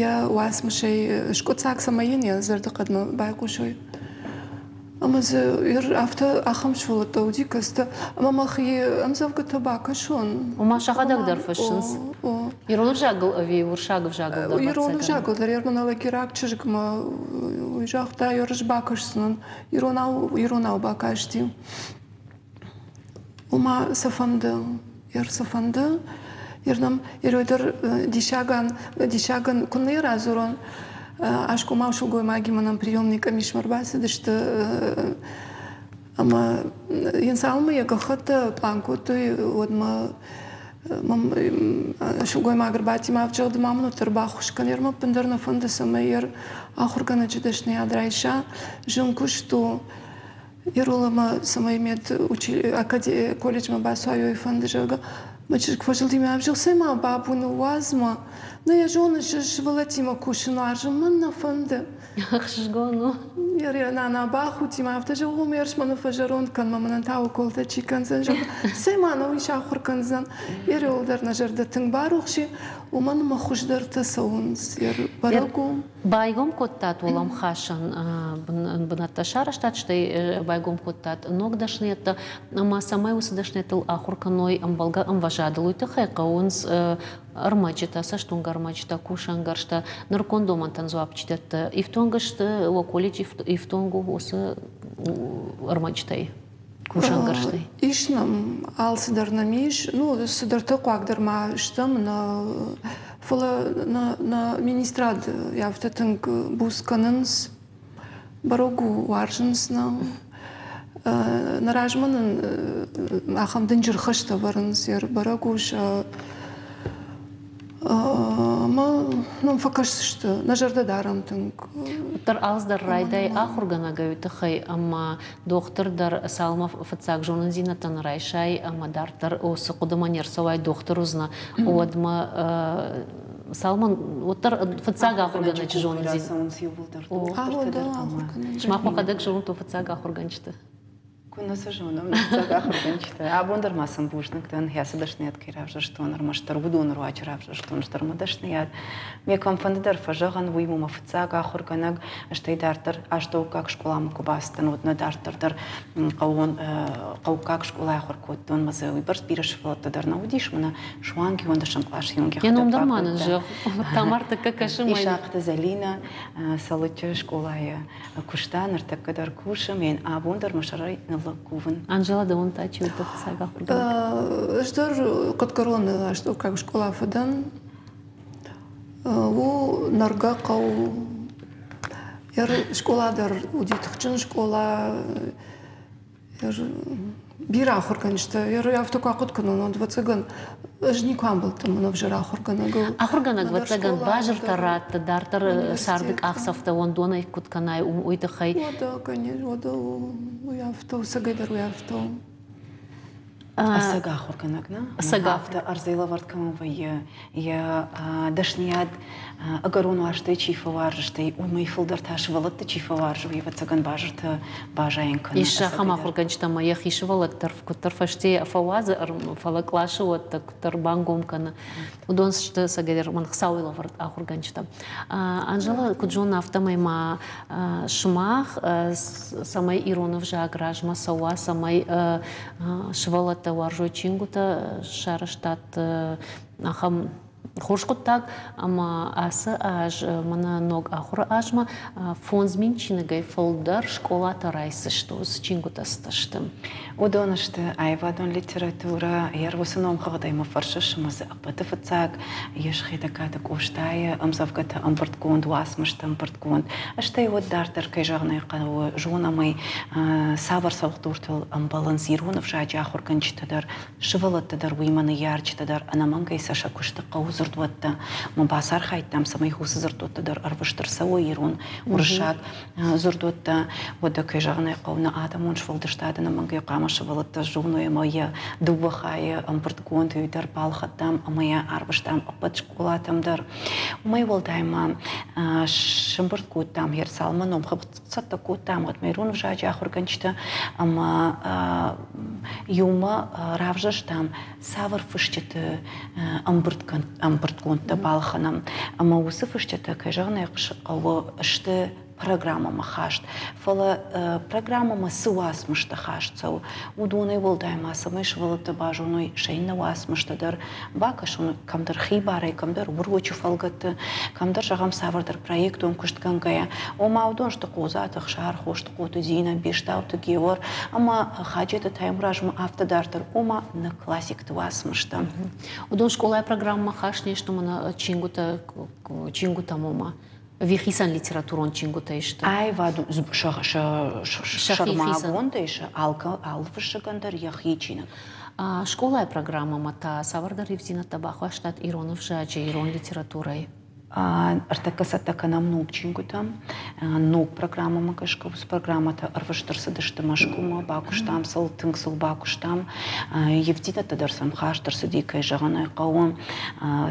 Speaker 8: йӕ уацмысӕй скъуыддзаг, цӕмӕй йын йӕ зӕрдыхъӕдмӕ байхъусой. Ӕмӕ дзы афтӕ ахӕм сывӕллӕттӕ уыди, кӕцытӕ ӕмӕ мӕхи ӕмдзӕвгӕтӕ бакӕсон.
Speaker 1: Ома сӕхӕдӕг дӕр фыссынц? Ирон ӕвзагыл ӕви уырыссаг ӕвзагыл дӕр?
Speaker 8: Ирон ӕвзагыл дӕр. Мӕнӕ лагераг чызгмӕ уый загъта, ӕз бакӕсдзынӕн. Иронау, иронау бакасти. Ома сӕ фӕнды, ер сӕ фӕнды, ер нӕм ерой дӕр диссагӕн, диссагӕн куыннӕ радзурон, аскъомау сылгоймагимӕ нӕм приемный къамисмӕ ӕрбацыдысты ӕмӕ йын цалынмӕ йӕ гӕххӕттӕ пълан кодтой, уӕдмӕ сылгоймаг ӕрбадти мӕ ӕвджыгъды ма мын уӕддӕр баххуыс кӕн, ер мӕ ӕппындӕр нӕ фӕнды, цӕмӕй ер ахуыргӕнӕджы дӕсныйад райса, зын куыст у. Ероламӕ цӕмӕй мед колледжмӕ бацуайой фӕнды, зӕгъгӕ, мӕ чызг фӕзылди мӕ ӕвзӕр, цӕй-ма, бабу, ныууадз мӕ. Нӕ йӕ зоныс, ӕз сывӕллӕттимӕ кусын уарзын, мӕн нӕ фӕнды.
Speaker 1: Ӕхсызгон у.
Speaker 8: Йӕ нана бахудти мӕ афтӕ зӕгъы, ме рсмӕ нӕ фӕзӕронд кӕн, мӕ мӕнӕн та уколтӕ чи кӕндзӕн, зӕгъгӕ, цӕй-ма нӕ уый сахуыр кӕндзӕн. Ерол дӕр нӕ зӕрдӕ тынг барухс и, уымӕн ӕмӕ хуыздӕртӕ цӕуынц, бӕрӕг у.
Speaker 1: Байгом кодтат уӕлӕмхасӕн бынӕттӕ сарӕзтат, стӕй байгом кодтат ног дӕсныйӕдтӕ, ӕмӕ цӕмӕй уыцы дӕсныйӕдтыл ахуыр кӕной ӕмбӕлгӕ ӕмвӕзадыл, уый тыххӕй хъӕуынц ӕрмӕджытӕ, цӕстуынгӕ ӕрмӕджытӕ, кусӕнгӕрзтӕ, нырыккон домӕнтӕн дзуапп чи дӕтты. Ифтонг сты, уӕ колледж ифтонг у уыцы ӕрмӕджытӕй? Кусӕнгӕрзтӕй?
Speaker 8: Ис нӕм, алцыдӕр нӕм ис. Ну, цыдӕртӕ хъуаг дӕр ма стӕм, нӕ, фӕлӕ нӕ, нӕ министрад афтӕ тынг буц кӕнынц, бӕрӕг у, уарзынц нӕ. Нӕ размӕ нын ахӕм дынджыр хӕстӕ ӕвӕрынц, бӕрӕг у сӕ ӕмӕ нӕм фӕкӕсдзысты, нӕ зӕрдӕ дарӕм тынг.
Speaker 1: Уӕддӕр алцыдӕр райдай ахуыргӕнӕгӕй тыххӕй ӕмӕ дохтыр дӕр цалынмӕ фыццаг зонындзинӕдтӕ нӕ райсай ӕмӕ дарддӕр цы хъуыдымӕ не рцӕуай, дохтыр уыдзынӕ, уӕдмӕ цалынмӕ уӕддӕр фыццаг ахуыргӕнӕджы зонындзинӕдтӕ. Сымах уӕхӕдӕг зонут фыццаг ахуыргӕнджыты?
Speaker 7: Куы нӕ сӕ зонӕм, фыццаг ахуыргӕнджытӕ. Абон дӕр ма сын бузныг дӕн, хӕцы дӕсныйад кӕй равзӕрстон, ӕрмӕстдӕр уыдоны руаджы равзӕрстон стыр мӕ дӕсныйад. Ме кӕмфӕнды дӕр фӕзӕгъын, уый у мӕ фыццаг ахуыргӕнӕг, стӕй дарддӕр астӕуккаг скъоламӕ куы бацыдтӕн, уӕд нӕ дарддӕр дӕр хъӕууон хъӕуккаг скъолайы ахуыр кодтон, мӕ дзы уыйбӕрц бирӕ сывӕллӕттӕ дӕр нӕ уыдис, мӕнӕ суанг иуӕндӕсӕм къласы онг
Speaker 1: Йӕ ном дӕр ма нын зӕгъ. Тамар тӕккӕ кӕсы мӕ.
Speaker 7: Исахъты Зӕлинӕ Цӕлыччы скъолайы куыста, ныртӕккӕ дӕр кусы, ме абон дӕр мӕ сӕрӕй ныллӕг кувын.
Speaker 1: Анжела, дӕуӕн та чи уыд фыццаг ахуыргӕнӕг?
Speaker 8: Ӕз дӕр Хъӕдгӕроны астӕуккаг скъола фӕдӕн. У нӕргӕ хъӕу. Скъола дӕр уыди тыхджын скъола. Бирӕ ахуыргӕнджытӕ. Афтӕ куы ахъуыды кӕнон, уӕд, ӕвӕццӕгӕн, ӕз никуы амбӕлдтӕн мӕн ӕвзӕр ахуыргӕнӕгыл.
Speaker 1: Ахуыргӕнӕг, ӕвӕццӕгӕн, базыртӕ ратты, дарддӕр царды къахдзӕфтӕ уӕндонӕй куыд кӕнай, уый тыххӕй.
Speaker 8: Уӕдӕ, конечно, уӕдӕ уый афтӕ у, цӕгӕйдӕр уый афтӕ у.
Speaker 7: Ӕцӕг ахуыргӕнӕг, нӕ?
Speaker 1: Ӕцӕг
Speaker 7: афтӕ ӕрдзӕй лӕвӕрд кӕмӕн вӕййы, йӕ дӕсныйад ӕгӕрон уарзтӕй чи фӕуарзы, стӕй уымӕй фылдӕр та сывӕллӕтты чи фӕуарзы, уый ӕвӕццӕгӕн базыртӕ базайын кӕны.
Speaker 1: Ис ахӕм ахуыргӕнджытӕ ӕмӕ йӕхи сывӕллӕтты дӕр куыддӕр фӕстейӕ фӕуадзы, фӕлӕ къласы уӕддӕр куыддӕр бангом кӕны. Уыдон сты ӕцӕгӕйдӕр мӕн Хуыцауы лӕвӕрд ахуыргӕнджытӕ. Анжела, куыд зоны, афтӕмӕй ма сымах, цӕмӕй ирон ӕвзаг размӕ цӕуа, цӕмӕй сывӕллӕттӕ уарзой чингуытӕ сарӕзтат ахӕм. Хорз хъуыддаг, ӕмӕ ацы аз мӕнӕ ног ахуыры азмӕ 5000 чиныгӕй фылдӕр скъолатӕ райсдзысты, уыцы чингуытӕ цыдысты.
Speaker 7: Уыдон сты аивадон литературӕ, йӕ уыцы номхыгъдӕй мӕ фӕрсыс ӕмӕ дзы ӕппӕты фыццаг ис Хетӕгкаты Къостайы ӕмдзӕвгӕты ӕмбырдгонд, уацмысты ӕмбырдгонд. Стӕй уӕд дарддӕр, кӕй зӕгъын ӕй хъӕуы, зонӕм ӕй, цавӕр цӕлхдуртыл ӕмбӕлынц ирон ӕвзаджы ахуыргӕнджытӕ дӕр, сывӕллӕттӕ дӕр, уыимӕ ныййарджытӕ дӕр ӕнӕмӕнгӕй сӕ сӕ куысты хъӕуы дзырдуӕттӕ. Мӕ бацархайдтам, цӕмӕй уыцы дзырдуӕттӕ дӕр ӕрвыст ӕрцӕуой ирон, уырыссаг дзырдуӕттӕ. Уӕдӕ, кӕй зӕгъын ӕй хъӕуы, нӕ адӕмон сфӕлдыстады ӕнӕмӕнгӕй хъуамӕ сывӕллӕттӕ зоной ӕмӕ йӕ дыууӕ хайы ӕмбырдгонд уый дӕр балхӕдтам ӕмӕ йӕ арвыстам ӕппӕт скъолатӕм дӕр. Уымӕй уӕлдай ма сӕмбырд кодтам Ерсалмӕ номхыгъд цӕттӕ кодтам уӕдмӕ ирон ӕвзаджы ахуыргӕнджытӕ ӕмӕ иумӕ равзӕрстам, цавӕр фысджыты ӕмбырдгондтӕ балхӕнӕм. Ӕмӕ уыцы фысджытӕ, кӕй зӕгъын ӕй хъӕуы, сты программӕмӕ хаст. Фӕлӕ программӕмӕ цы уацмыстӕ хаст цӕуы, уыдонӕй уӕлдай ма цӕмӕй сывӕллӕттӕ базоной сӕ иннӕ уацмыстӕ дӕр, бакӕсон кӕмдӕр хибарӕй, кӕмдӕр урочы фӕлгӕтты, кӕмдӕр, зӕгъӕм, цавӕрдӕр проектон куыстгӕнгӕйӕ. Ома уыдон сты Хъодзаты Ӕхсар, Хостыхъоты Зинӕ, Бестауты Геор ӕмӕ Хаджеты Таймуразмӕ афтӕ дарддӕр, ома нӕ классикты уацмыстӕ.
Speaker 1: Уыдон скъолайы программӕмӕ хаст не сты мӕнӕ чингуытӕ, чингуытӕм ома? Ӕви хицӕн литературон чингуытӕй сты?
Speaker 7: Аивад сӕрмагондӕй сӕ алы фыссӕгӕн дӕр йӕхи чиныг.
Speaker 1: Скъолайы программӕмӕ та цавӕрдӕр ивддзинӕдтӕ бахуастат ирон ӕвзаджы, ирон литературӕйы?
Speaker 7: Ӕртӕккӕ цӕттӕ кӕнӕм ног чингуытӕм. Ног программӕмӕ гӕсгӕ уыцы программӕтӕ ӕрвыст ӕрцыдысты Мӕскуымӕ, бакуыстам сыл, тынг сыл бакуыстам. Ивддзинӕдтӕ дӕр сӕм хаст ӕрцыди, кӕй зӕгъын ӕй хъӕуы.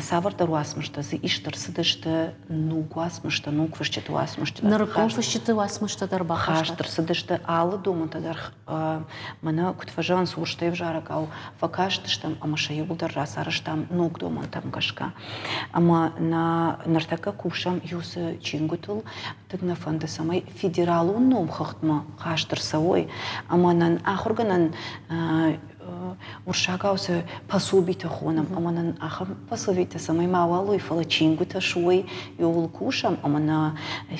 Speaker 7: Цавӕрдӕр уацмыстӕ дзы ист ӕрцыдысты ног уацмыстӕ, ног фысджыты уацмыстӕ.
Speaker 1: Нырыккон фысджыты уацмыстӕ дӕр
Speaker 7: бахаст ӕрцыдысты алы домӕнтӕ дӕр мӕнӕ куыд фӕзӕгъынц, урстӕй ӕвзарӕгау фӕкастыстӕм ӕмӕ сӕ иууылдӕр рацарӕзтам ног домӕнтӕм гӕсгӕ. Ӕмӕ нӕ ныртӕккӕ кусӕм иуцы чингуытыл, тынг нӕ фӕнды, цӕмӕй федералон номхыгъдмӕ хаст ӕрцӕуой ӕмӕ нын ахуыргӕнӕн уырыссагау цы пособитӕ хонӕм ӕмӕ нын ахӕм пособитӕ цӕмӕй мауал уой, фӕлӕ чингуытӕ суой, иууыл кусӕм ӕмӕ нӕ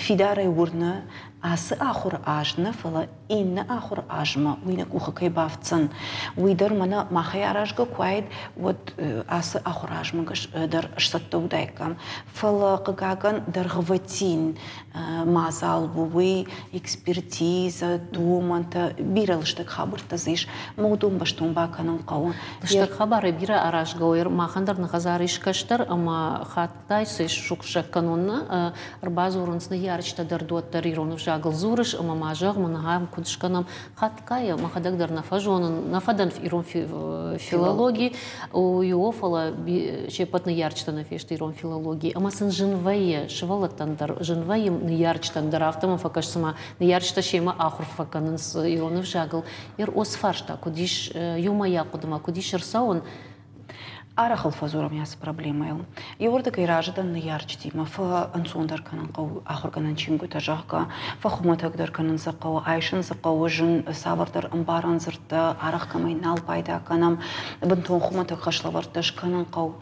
Speaker 7: фидарӕй уырны, ацы ахуыры аз нӕ, фӕлӕ иннӕ ахуыры азмӕ уый нӕ къухы кӕй бафтдзӕн. Уый дӕр мӕнӕ махӕй аразгӕ куы уаид, уӕд ацы ахуыры азмӕ дӕр сцӕттӕ уыдаиккам. Фӕлӕ, хъыгагӕн, дӕргъвӕтин мадзал у уый, экспертизӕ, домӕнтӕ, бирӕ лыстӕг хабӕрттӕ дзы ис. Ӕмӕ уыдон бӕстон бакӕнын хъӕуы.
Speaker 1: Лыстӕг хабарӕй бирӕ аразгӕ у. Махӕн дӕр нӕ хӕдзар ис кӕстӕр ӕмӕ хаттай сӕ сусӕг кӕнон ӕрбадзурынц ныййарджытӕ дӕр уӕддӕр ирон ӕвзагыл дзурыс ӕмӕ ма зӕгъ, мӕнӕ ахӕм куыд скӕнӕм. Хатгай мӕхӕдӕг дӕр нӕ фӕзонын, нӕ фӕдӕн ирон филологи, уый фӕлӕ се ппӕт ныййарджытӕ нӕ фесты ирон филологи. Ӕмӕ сын зын вӕййы, сывӕллӕттӕн дӕр зын вӕййы, ныййарджытӕн дӕр. Афтӕ мӕм фӕкӕсы, цыма ныййарджытӕ семӕ ахуыр фӕкӕнынц ирон ӕвзагыл. Ир ос фарста, куыд ис иумӕйаг хъуыдымӕ, куыд ис ӕрцӕуын,
Speaker 7: Арӕх ыл фӕдзурӕм ацы проблемӕйыл. Иуырдыгӕй разы дӕн ныййарджытимӕ, фӕӕнцондӕр кӕнын хъӕуы ахуыргӕнӕн чингуытӕ, зӕгъгӕ, фӕхуымӕтӕгдӕр кӕнын сӕ хъӕуы, айсын дзы хъӕуы зын цавӕрдӕр ӕмбарӕн дзырдтӕ, арӕх кӕмӕй нал пайда кӕнӕм, бынтон хуымӕтӕг хӕслӕвӕрдтӕ скӕнын хъӕуы.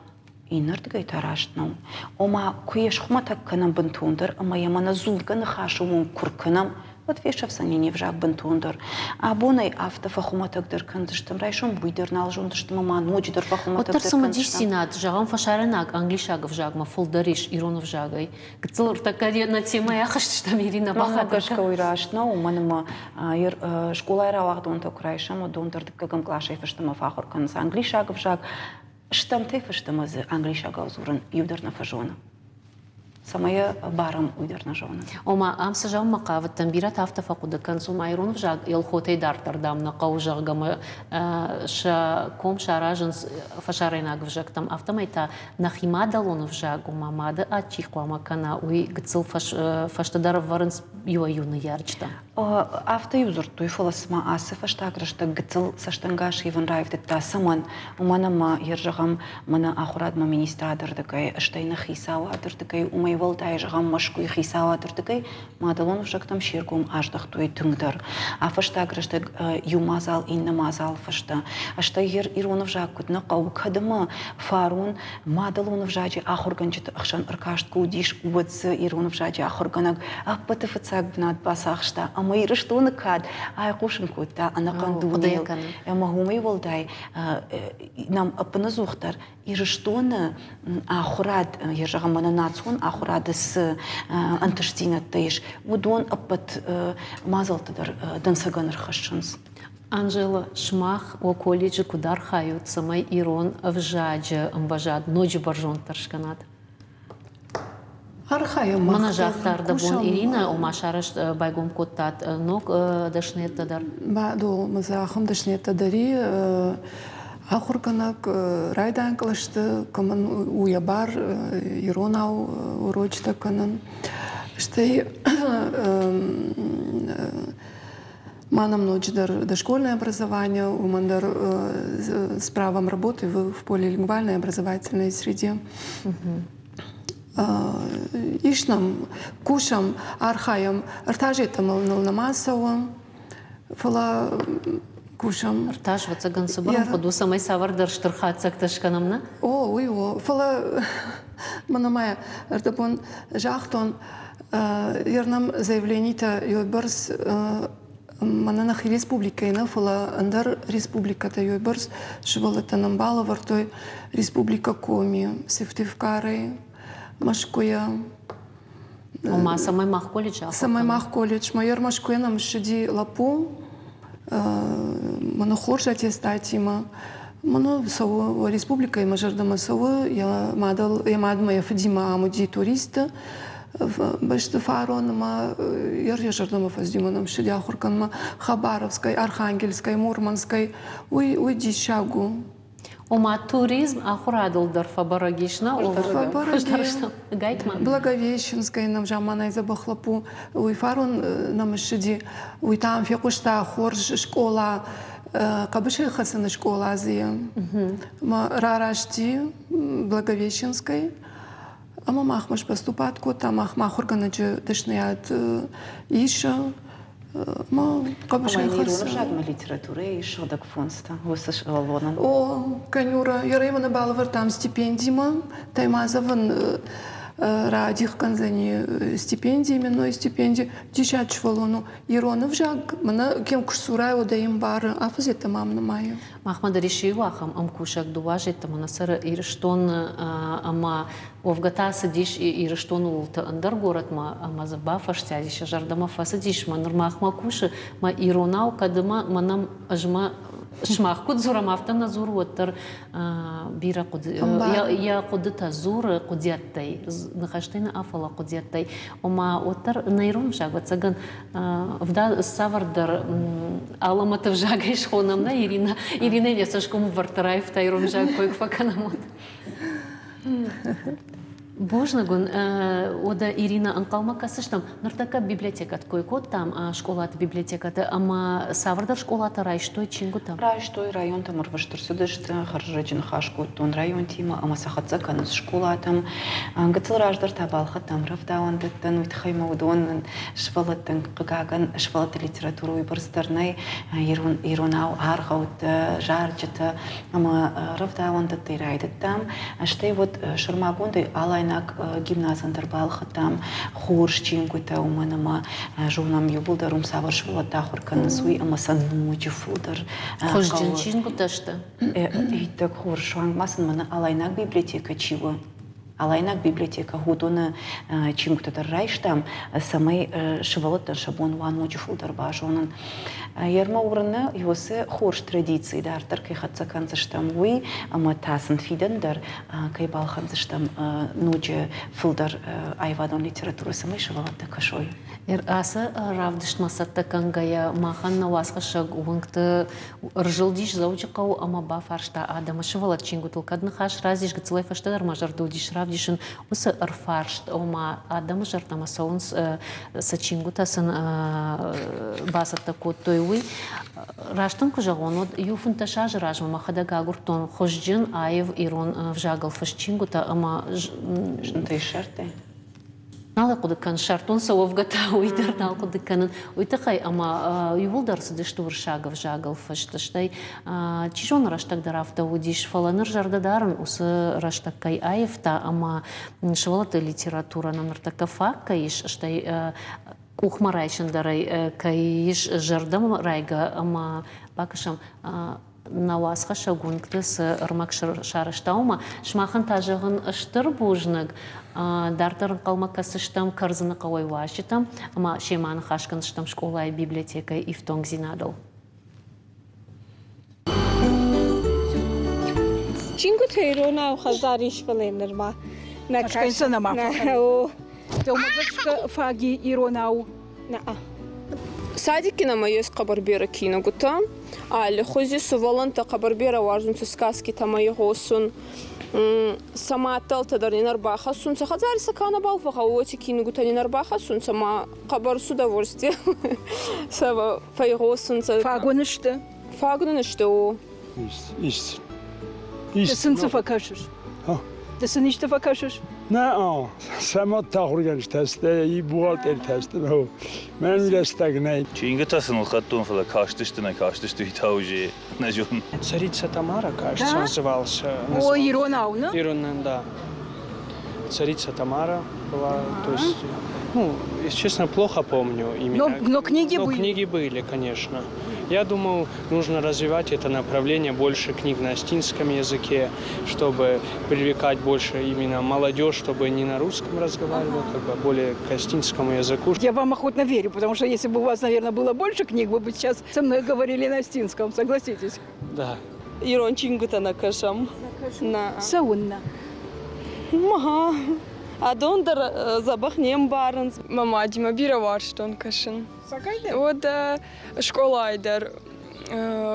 Speaker 7: Иннӕрдыгӕй та раст нӕу. Ома, куы йӕ схуымӕтӕг кӕнӕм бынтондӕр ӕмӕ йӕ мӕнӕ дзургӕ ныхасы онг куы ркӕнӕм, уӕд фесӕфдзӕни не взаг бынтондӕр. Абонӕй афтӕ фӕхуымӕтӕгдӕр кӕндзыстӕм, райсом уый дӕр нал зондзыстӕм ӕмӕ ноджыдӕр фӕхуымӕтӕгдӕр
Speaker 1: Уӕддӕр цымыдисдзинад, зӕгъӕм, фӕсарӕйнаг англисаг ӕвзагмӕ фылдӕр ис ирон ӕвзагӕй. Гыццыл ӕртӕккӕ нӕ темӕйӕ ахызтыстӕм, Ирина
Speaker 7: Мӕнмӕ гӕсгӕ уый раст нӕу, уымӕн ӕмӕ скъолайы рауагъдонтӕ куы райсӕм, уыдон дӕр дыккӕгӕм къласӕй фӕстӕмӕ фӕахуыр кӕнынц англисаг ӕвзаг. Стӕмтӕй фӕстӕмӕ дзы англисагау дзурын иу дӕр нӕ фӕзоны. Цӕмӕй йӕ барӕм, уый дӕр нӕ зоны.
Speaker 1: Ома, ам цы зӕгъынмӕ хъавыдтӕн, бирӕтӕ афтӕ фӕхъуыды кӕнынц, ома ирон ӕвзаг Елхотӕй дарддӕр, дам, нӕ хъӕуы, зӕгъгӕ, ӕмӕ сӕ ком саразынц фӕсарӕйнаг ӕвзӕгтӕм. Афтӕмӕй та нӕхи мадӕлон ӕвзаг, ома мады ад чи хъуамӕ кӕна, уый гыццыл фӕстӕдӕр ӕвӕрынц иуӕй-иу ныййарджытӕ.
Speaker 7: Афтӕ-иу дзырдтой, фӕлӕ цыма ацы фӕстаг рӕстӕг гыццыл цӕстӕнгас ивын райдыдта. Цӕмӕн? Уымӕн ӕмӕ йӕ зӕгъӕм, мӕнӕ ахуырадмӕ министрады рдыгӕй, стӕй нӕ хицауады рдыгӕй, уымӕй уӕлдай зӕгъӕм, Мӕскуыйы хицауады рдыгӕй мадӕлон ӕвзӕгтӕм се ргом аздӕхтой тынгдӕр. А фӕстаг рӕстӕг иу мадзал иннӕ мадзал фӕстӕ. Стӕй ирон ӕвзаг куыд нӕ хъӕуы, кӕд ӕмӕ фарон мадӕлон ӕвзаджы ахуыргӕнджыты ӕхсӕн ӕркаст куы уыдис, уӕд дзы ирон ӕвзаджы ахуыргӕнӕг ӕппӕты фыццаг бынат бацахста ӕмӕ Ирыстоны кад айхъусын кодта ӕнӕхъӕн дунейыл. Ӕмӕ уымӕй уӕлдай нӕм ӕппынӕдзухдӕр Ирыстоны ахуырад, йӕ зӕгъӕм, мӕнӕ национ ахуырады цы ӕнтыстдзинӕдтӕ ис, уыдон ӕппӕт мадзӕлтты дӕр дӕнцӕгӕн ӕрхӕссынц.
Speaker 1: Анжела, сымах уӕ колледжы куыд архайут, цӕмӕй ирон ӕвзаджы ӕмвӕзад ноджы бӕрзонддӕр скӕнат?
Speaker 8: Архайӕм.
Speaker 1: Мӕнӕ загъта ӕрдӕбон Иринӕ, ома сарӕзт байгом кодтат ног дӕсныйӕдтӕ дӕр.
Speaker 8: Бадо, мӕ ахӕм дӕсныйӕдтӕ дӕр и. Ахуыргӕнӕг райдайӕн кълӕсты кӕмӕн у йӕ бар иронау урочытӕ кӕнын. Стӕй Ма нам ноджыдӕр дошкольное образование, уымӕн дӕр с правом работы в полилингвальной образовательной среде. Ис нӕм, кусӕм, архайӕм, ӕртӕ ныл нӕма цӕуы, фӕлӕ кусӕм.
Speaker 1: Ӕртӕ ӕвӕццӕгӕн цыбыр ӕмгъуыд у, цӕмӕй цавӕрдӕр стыр хатдзӕгтӕ скӕнӕм, нӕ?
Speaker 8: О, уый у. Фӕлӕ мӕнӕ ма ӕрдӕбон загътон, Ернӕм заявленитӕ ёйбӕрц мӕнӕ нӕхи республикӕйы нӕ, фӕлӕ ӕндӕр республикӕтӕ ёйбӕрц сывӕллӕттӕн ӕмбалӕвӕрдтой Республикӕ Коми, Сыктывкарӕй, Мӕскуыйӕ.
Speaker 1: Ома, цӕмӕй мах колледж ахуыр
Speaker 8: Цӕмӕй мах колледж. Майор Мӕскуыйӕ нӕм ссыди лӕппу, мӕнӕ хорз аттестатимӕ. Мӕнӕ цӕуы республикӕйы мӕ зӕрдӕмӕ цӕуы, йӕ мадӕл, йӕ мадмӕ йӕ фыдимӕ ам уыди туристты бӕсты фарон ӕмӕ йӕ зӕрдӕмӕ фӕцыди мӕнӕ ссыди ахуыр кӕнынмӕ Хабаровскӕй, Архангельскӕй, Мурманскӕй. Уый, уый диссаг у.
Speaker 1: Ома туризм ахуырадыл дӕр фӕбӕрӕг ис, нӕ?
Speaker 8: Фӕбӕрӕг ис. Благовещенскӕй нӕм заманай дзӕбӕх лӕппу, уый фарон нӕм ссыди, уый та ам фехъуыста хорз скъола, хъӕбысӕй хӕцыны скъола дзы мӕ рарасти Благовещенскӕй ӕмӕ махмӕ споступат кодта, махмӕ ахуыргӕнӕджы дӕсныйад исы. Ма хъӕбысӕй
Speaker 7: хӕцы. Ирон ӕвзагмӕ литературӕйы ис сыгъдӕг фондзтӕ уыцы сывӕллонӕн.
Speaker 8: О, Конюра, Ерӕй мӕ балӕвӕрдтам стипендимӕ. Таймазовӕн радих кӕндзӕни стипенди, именной стипенди. Десять сывӕллон у. Ирон ӕвзаг мӕнӕ кӕм куы сдзурай, уӕд ӕй ӕмбары. Афӕдзӕттӕ мӕм нымайы.
Speaker 1: Махмӕ дӕр ис иу ахӕм ӕмкусӕг дыууӕ зӕдтӕмӕ нӕ цӕры Ирыстон ӕмӕ уӕвгӕ та цыдис Ирыстоны уылты ӕндӕр горӕтмӕ ӕмӕ дзы бафӕстиат ис, зӕрдӕмӕ фӕцыдис мӕ ныр махмӕ кусы, мӕ иронау кӕд ӕмӕ мӕнӕн ӕз мӕ сымах куыд дзурӕм, афтӕ нӕ дзуры, уӕддӕр бирӕ хъуыды йӕ хъуыдытӕ дзуры хъуыдиӕттӕй, ныхӕстӕй нӕ, фӕлӕ хъуыдиӕттӕй. Ома уӕддӕр нӕ ирон ӕвзаг, ӕвӕццӕгӕн, цавӕрдӕр алӕмӕты ӕвзагӕй схонӕм, нӕ Ирина? Иринӕ йӕ цӕсгомы вӕрдты раивта ирон ӕвзаг кой куы фӕкӕнӕм, уӕд. Бузныг уын. Уӕдӕ, Ирина, ӕнхъӕлмӕ кӕсдзыстӕм. Ныртӕккӕ библиотекӕты кой кодтам, скъолаты библиотекӕты, ӕмӕ цавӕрдӕр скъолатӕ райстой чингуытӕ?
Speaker 7: Райстой, районтӕм ӕрвыст ӕрцыдысты, хӕрзӕджы ныхас кодтон районтимӕ ӕмӕ сӕ хӕццӕ кӕнынц скъолатӕм. Гыццыл раздӕр та балхӕдтам рӕвдауӕндӕттӕн, уый тыххӕй ма уыдон сывӕллӕттӕн, хъыгагӕн, сывӕллӕтты литературӕ уыйбӕрц дӕр нӕй, иронау аргъӕуттӕ, зарджытӕ ӕмӕ рӕвдауӕндӕттӕй райдыдтам. Стӕй уӕд сӕрмагондӕй алайнаг гимназӕн дӕр балхӕдтам хорз чингуытӕ, уымӕн ӕмӕ зонӕм иууылдӕр уым цавӕр сывӕллӕттӕ ахуыр кӕнынц, уый ӕмӕ сӕ ноджы фылдӕр
Speaker 1: Хуызджын чингуытӕ сты?
Speaker 7: Иттӕг хорз. Суанг ма сын мӕнӕ алайнаг библиотекӕ чи у, Алайнаг библиотекӕ уыдоны чингуытӕ дӕр райстам, цӕмӕй сывӕллӕттӕн сӕ бон уа ноджы фылдӕр базонын. Ермӕ уырны, уыцы хорз традици дарддӕр кӕй хӕццӕ кӕндзыстӕм, уый, ӕмӕ та сын фидӕн дӕр кӕй балхӕндзыстӕм ноджы фылдӕр аивадон литературӕ, цӕмӕй сывӕллӕттӕ кӕсой.
Speaker 1: Ацы равдыстмӕ цӕттӕ кӕнгӕйӕ махӕн нӕ уацхӕссӕг уынгты ӕрзылдис Дзӕуджыхъӕуы ӕмӕ бафарста адӕмы сывӕллӕт чингуытыл кӕд ныхас рӕзис, гыццылӕй фӕстӕдӕр ма зӕрдыл уыдис равдыст. равдисын уыцы ӕрфарст, ома адӕмы зӕрдӕмӕ цӕуынц, цы чингуытӕ сын бацӕттӕ кодтой, уый. Раст ын куы зӕгъон, уӕд иу 15 азы размӕ мӕхӕдӕг агуырдтон хуызджын, аив ирон ӕвзагыл фыст чингуытӕ ӕмӕ
Speaker 7: Зынтӕй ссардтай?
Speaker 1: Нал хъуыды кӕнын, ссардтон сӕ уӕвгӕ та уый дӕр нал хъуыды кӕнын. Уый тыххӕй ӕмӕ иууылдӕр цыдысты уырыссаг ӕвзагыл фыст. Стӕй, чи зоны, рӕстӕг дӕр афтӕ уыдис, фӕлӕ ныр зӕрдӕ дарын уыцы рӕстӕг кӕй аивта ӕмӕ сывӕллӕтты литературӕ нӕм ныртӕккӕ фаг кӕй ис, стӕй къухмӕ райсын дӕр ӕй кӕй ис зӕрдӕмӕ райгӕ ӕмӕ бакӕсӕм нӕ уацхӕссӕг уынгты цы ӕрмӕг сарӕзта, уымӕ. Сымахӕн та зӕгъын стыр бузныг. Дарддӕр ӕнхъӕлмӕ кӕсдзыстӕм Кӕрдзыны хъӕуӕй уазджытӕм ӕмӕ семӕ ныхас кӕндзыстӕм скъолайы библиотекӕйы ифтонгдзинадыл.
Speaker 9: Чингуытӕ иронау хӕдзар ис, фӕлӕ нырма нӕ
Speaker 3: кӕсын. Дӕумӕ гӕсгӕ фаги иронау
Speaker 9: Нӕ.
Speaker 8: Садикки нӕмӕ ес хъӕбӕр берӕ киногутӕ. Аллихузи сувӕллӕнттӕ хъӕбӕр берӕ уарзунцӕ сказкитӕмӕ игъосун. Сӕ мадтӕлтӕ дӕр нин ӕрбахӕссунцӕ. Хӕдзари сӕ ка нӕбал фӕгъгъӕуй, уоци киногутӕ нин ӕрбахӕссунцӕ ма хъӕбӕр с удовольствием сӕ фӕйгъосунцӕ.
Speaker 3: Фаг уын сты?
Speaker 8: Фаг нын сты, о.
Speaker 10: Ис.
Speaker 3: Ды сын цы фӕкӕсыс? Ды сын исты фӕкӕсыс?
Speaker 10: Нӕ, сӕ мад ахуыргӕнджытӕ сты, и бухгалтертӕ сты. Мӕн рӕстӕг нӕй.
Speaker 11: Чингуытӕ сын ӕлхӕдтон, фӕлӕ кастысты, нӕ кастысты, уый та уже нӕ зонын.
Speaker 12: Царица Тамара, кажется,
Speaker 3: Да?
Speaker 12: назывался.
Speaker 3: О, иронау, не?
Speaker 12: Иронау, да. Царица Тамара была, то есть, ну, если честно, плохо помню именно.
Speaker 3: Но книги
Speaker 12: Но
Speaker 3: были.
Speaker 12: книги были, конечно. Я думаю, нужно развивать это направление, больше книг на астинском языке, чтобы привлекать больше именно молодежь, чтобы не на русском разговаривала, как бы более к астинскому языку.
Speaker 3: Я вам охотно верю, потому что если бы у вас, наверное, было больше книг, вы бы сейчас со мной говорили на астинском, согласитесь?
Speaker 12: Да.
Speaker 13: Ирон чингуытӕ нӕ кӕсӕм. Нӕ.
Speaker 3: Цӕуыннӕ?
Speaker 13: Ма. Адон дӕр дзӕбӕх не мбарынц.
Speaker 8: Мӕ мадимӕ бирӕ уарзтон кӕсын. Уӕдӕ скъолайы дӕр